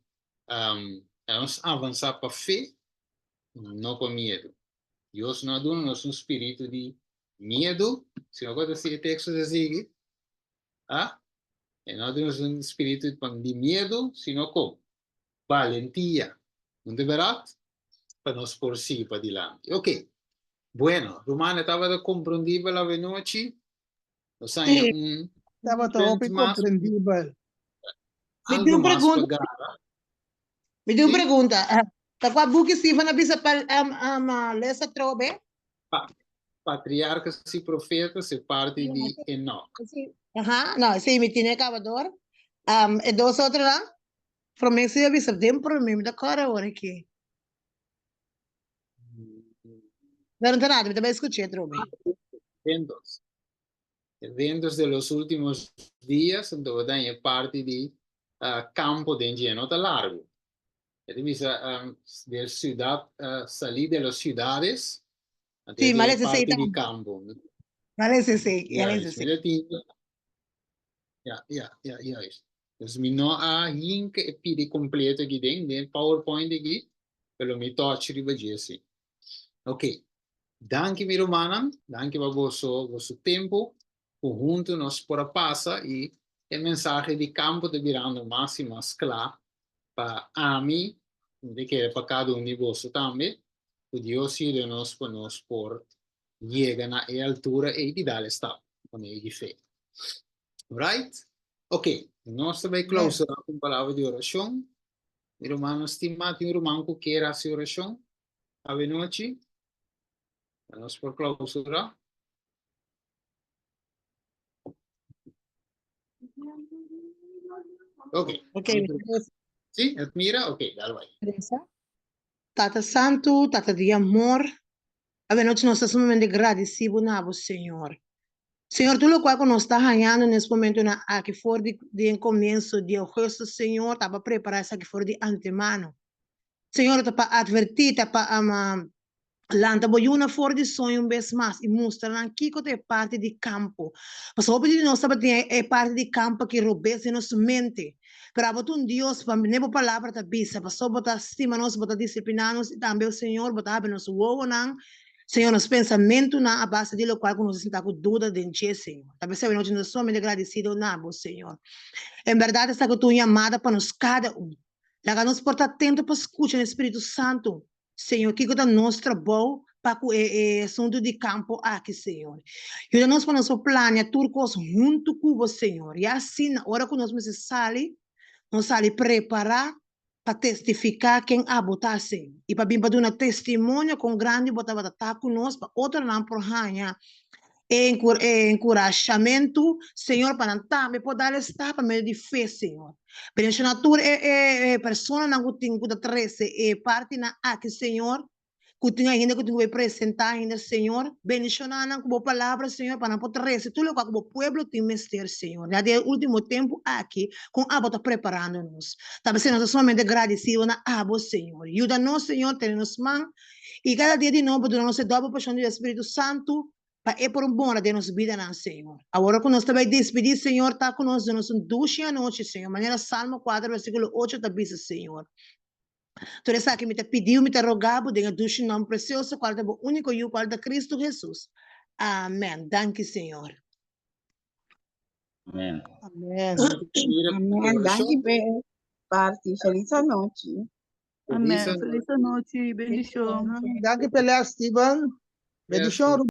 um, nos avansá pa fe, no pa miedu. Dios no a duna nos un spiritu di miedu, sino ku ta si e teksto ta sigui, ah, e no a duna nos un spiritu di miedu, sino kon? Balentia. No ta bèrdat? Pa nos por sigui padilanti. Ok. Bueno, ruman, e tabata komprondibel avenochi? Nos haña Sí, un Tabata punt hopi mas, komprendibel. Mi tin algu un mas pa pregunta. gara. Mi tin un Sí? pregunta. Ta kua buki Steven a bisa pa um, um, ah, lesa trobe? Pa, Patriarcas y Profetas e parti di Enoch. Sí. Aha, no, sí, mi tiene acabador. Um, e dos otro nan? Promé si a bisa den promé, mi ta kòrda awor aki. Pero no ta nada, mi ta bai skuch'é trobe. Eventos. Eventos de los últimos días, anto bo ta haña e parti di uh, campo den dje, no ta largo. E ta bisa um, del ciudad, uh, salí de los ciudades, anto Sí, e m'a lesa esei parti di tambe. campo. M'a lesa esei, m'a lesa Juist, esei. mi ta tin Ja, ja, ja, juist. Dus mi no a hinka e pidi completo aki den, den PowerPoint aki, pero mi touch riba dje si. Ok. Danki mi rumannan, danki pa boso, boso tempo, ku huntu nos por a pasa i e mensahe di kampo ta birando mas i mas kla pa ami, mi ta kere pa kada un di boso tambe, ku Dios yuda nos pa nos por yega na e altura ei di dal e stap pa medio di fe. Right? Ok, nos ta bai clausura ku un palabra di orashon. Mi rumannan stimá, tin un ruman ku kier hasi orashon avenochi? Pa nos por clausura. Ok. Ok, Sí, Edmira? Ok, dal bai. Tata Santu, Tata di amor, Avenochi nos ta sumamente gradisí bo na bo, Señor. Señor, tur lokual ku nos ta hañando nes momentunan aki for di den komienso di augustus, Señor, ta pa prepará esaki for di antemano. Señor, ta pa atvertí, ta pa lanta bo yunan for di soño un bes mas i mustra nan kiko ta e parti di kampo. Pasobra hopi di nos tabatin e parti di kampo aki robes den nos mente. Pero abo ta un Dios, pa ne bo palabra ta bisa, pasobra bo ta stima nos, bo ta disipliná nos, i tambe, o Señor, bo ta habri nos wowonan, Señor, nos pensamentunan a base di lokual ku nos a sinta ku duda den dje, Señor. Ta p'esei awenochi nos ta sumamente gradisido na bo, Señor. En bèrdat esaki ta un yamada pa nos kada un. Laga nos por ta atento pa skucha na e Spiritu Santu, Señor, kiko ta nos trabou pa ku e e asuntu di kampo aki, Señor? Yuda nos pa nos por plania tur kos huntu ku Bo, Señor, i asina ora ku nos mester sali, nos sali prepará pa testifiká ken abo ta, Señor, i pa bin pa duna testimonio kon grandi Bo tabata ta ku nos, pa otronan por haña e e enkurashamentu, Señor, pa nan tambe por dal e stap pa medio di fe, Señor. Bendiciona tur e e personanan ku tin ku ta trese e partinan aki, Señor. ku tin ainda ku tin ku bai presentá ainda, Señor. Bendishoná nan ku bo palabra, Señor, pa nan por trese tur lokual ku bo pueblo tin mester, Señor. Ya den e último tempu aki, kon abo ta preparando nos. Ta p'esei nos ta sumamente gradisido na abo, Señor. Yuda nos, Señor, tene nos man, i kada dia di nobo duna nos e dòbel porshon di bo Spiritu Santu, pa e por mora den nos bidanan, Señor. Awor ku nos ta bai despidí, Señor, ta ku nos, duna nos un dushi anochi, Señor, manera Salmo kuater versíkulo ocho ta bisa, Señor. Tur esaki mi ta pidiu, mi ta roga bo den e dushi nòmber presioso kual ta bo úniko Yu, kual ta Kristu Hesus. Amèn. Danki, Señor. Amèn. Amèn. Amèn. Danki p'e parti. Felis anochi. Amèn. Felis anochi. Bendishon. Danki p'e lès, Steven. Bendishon.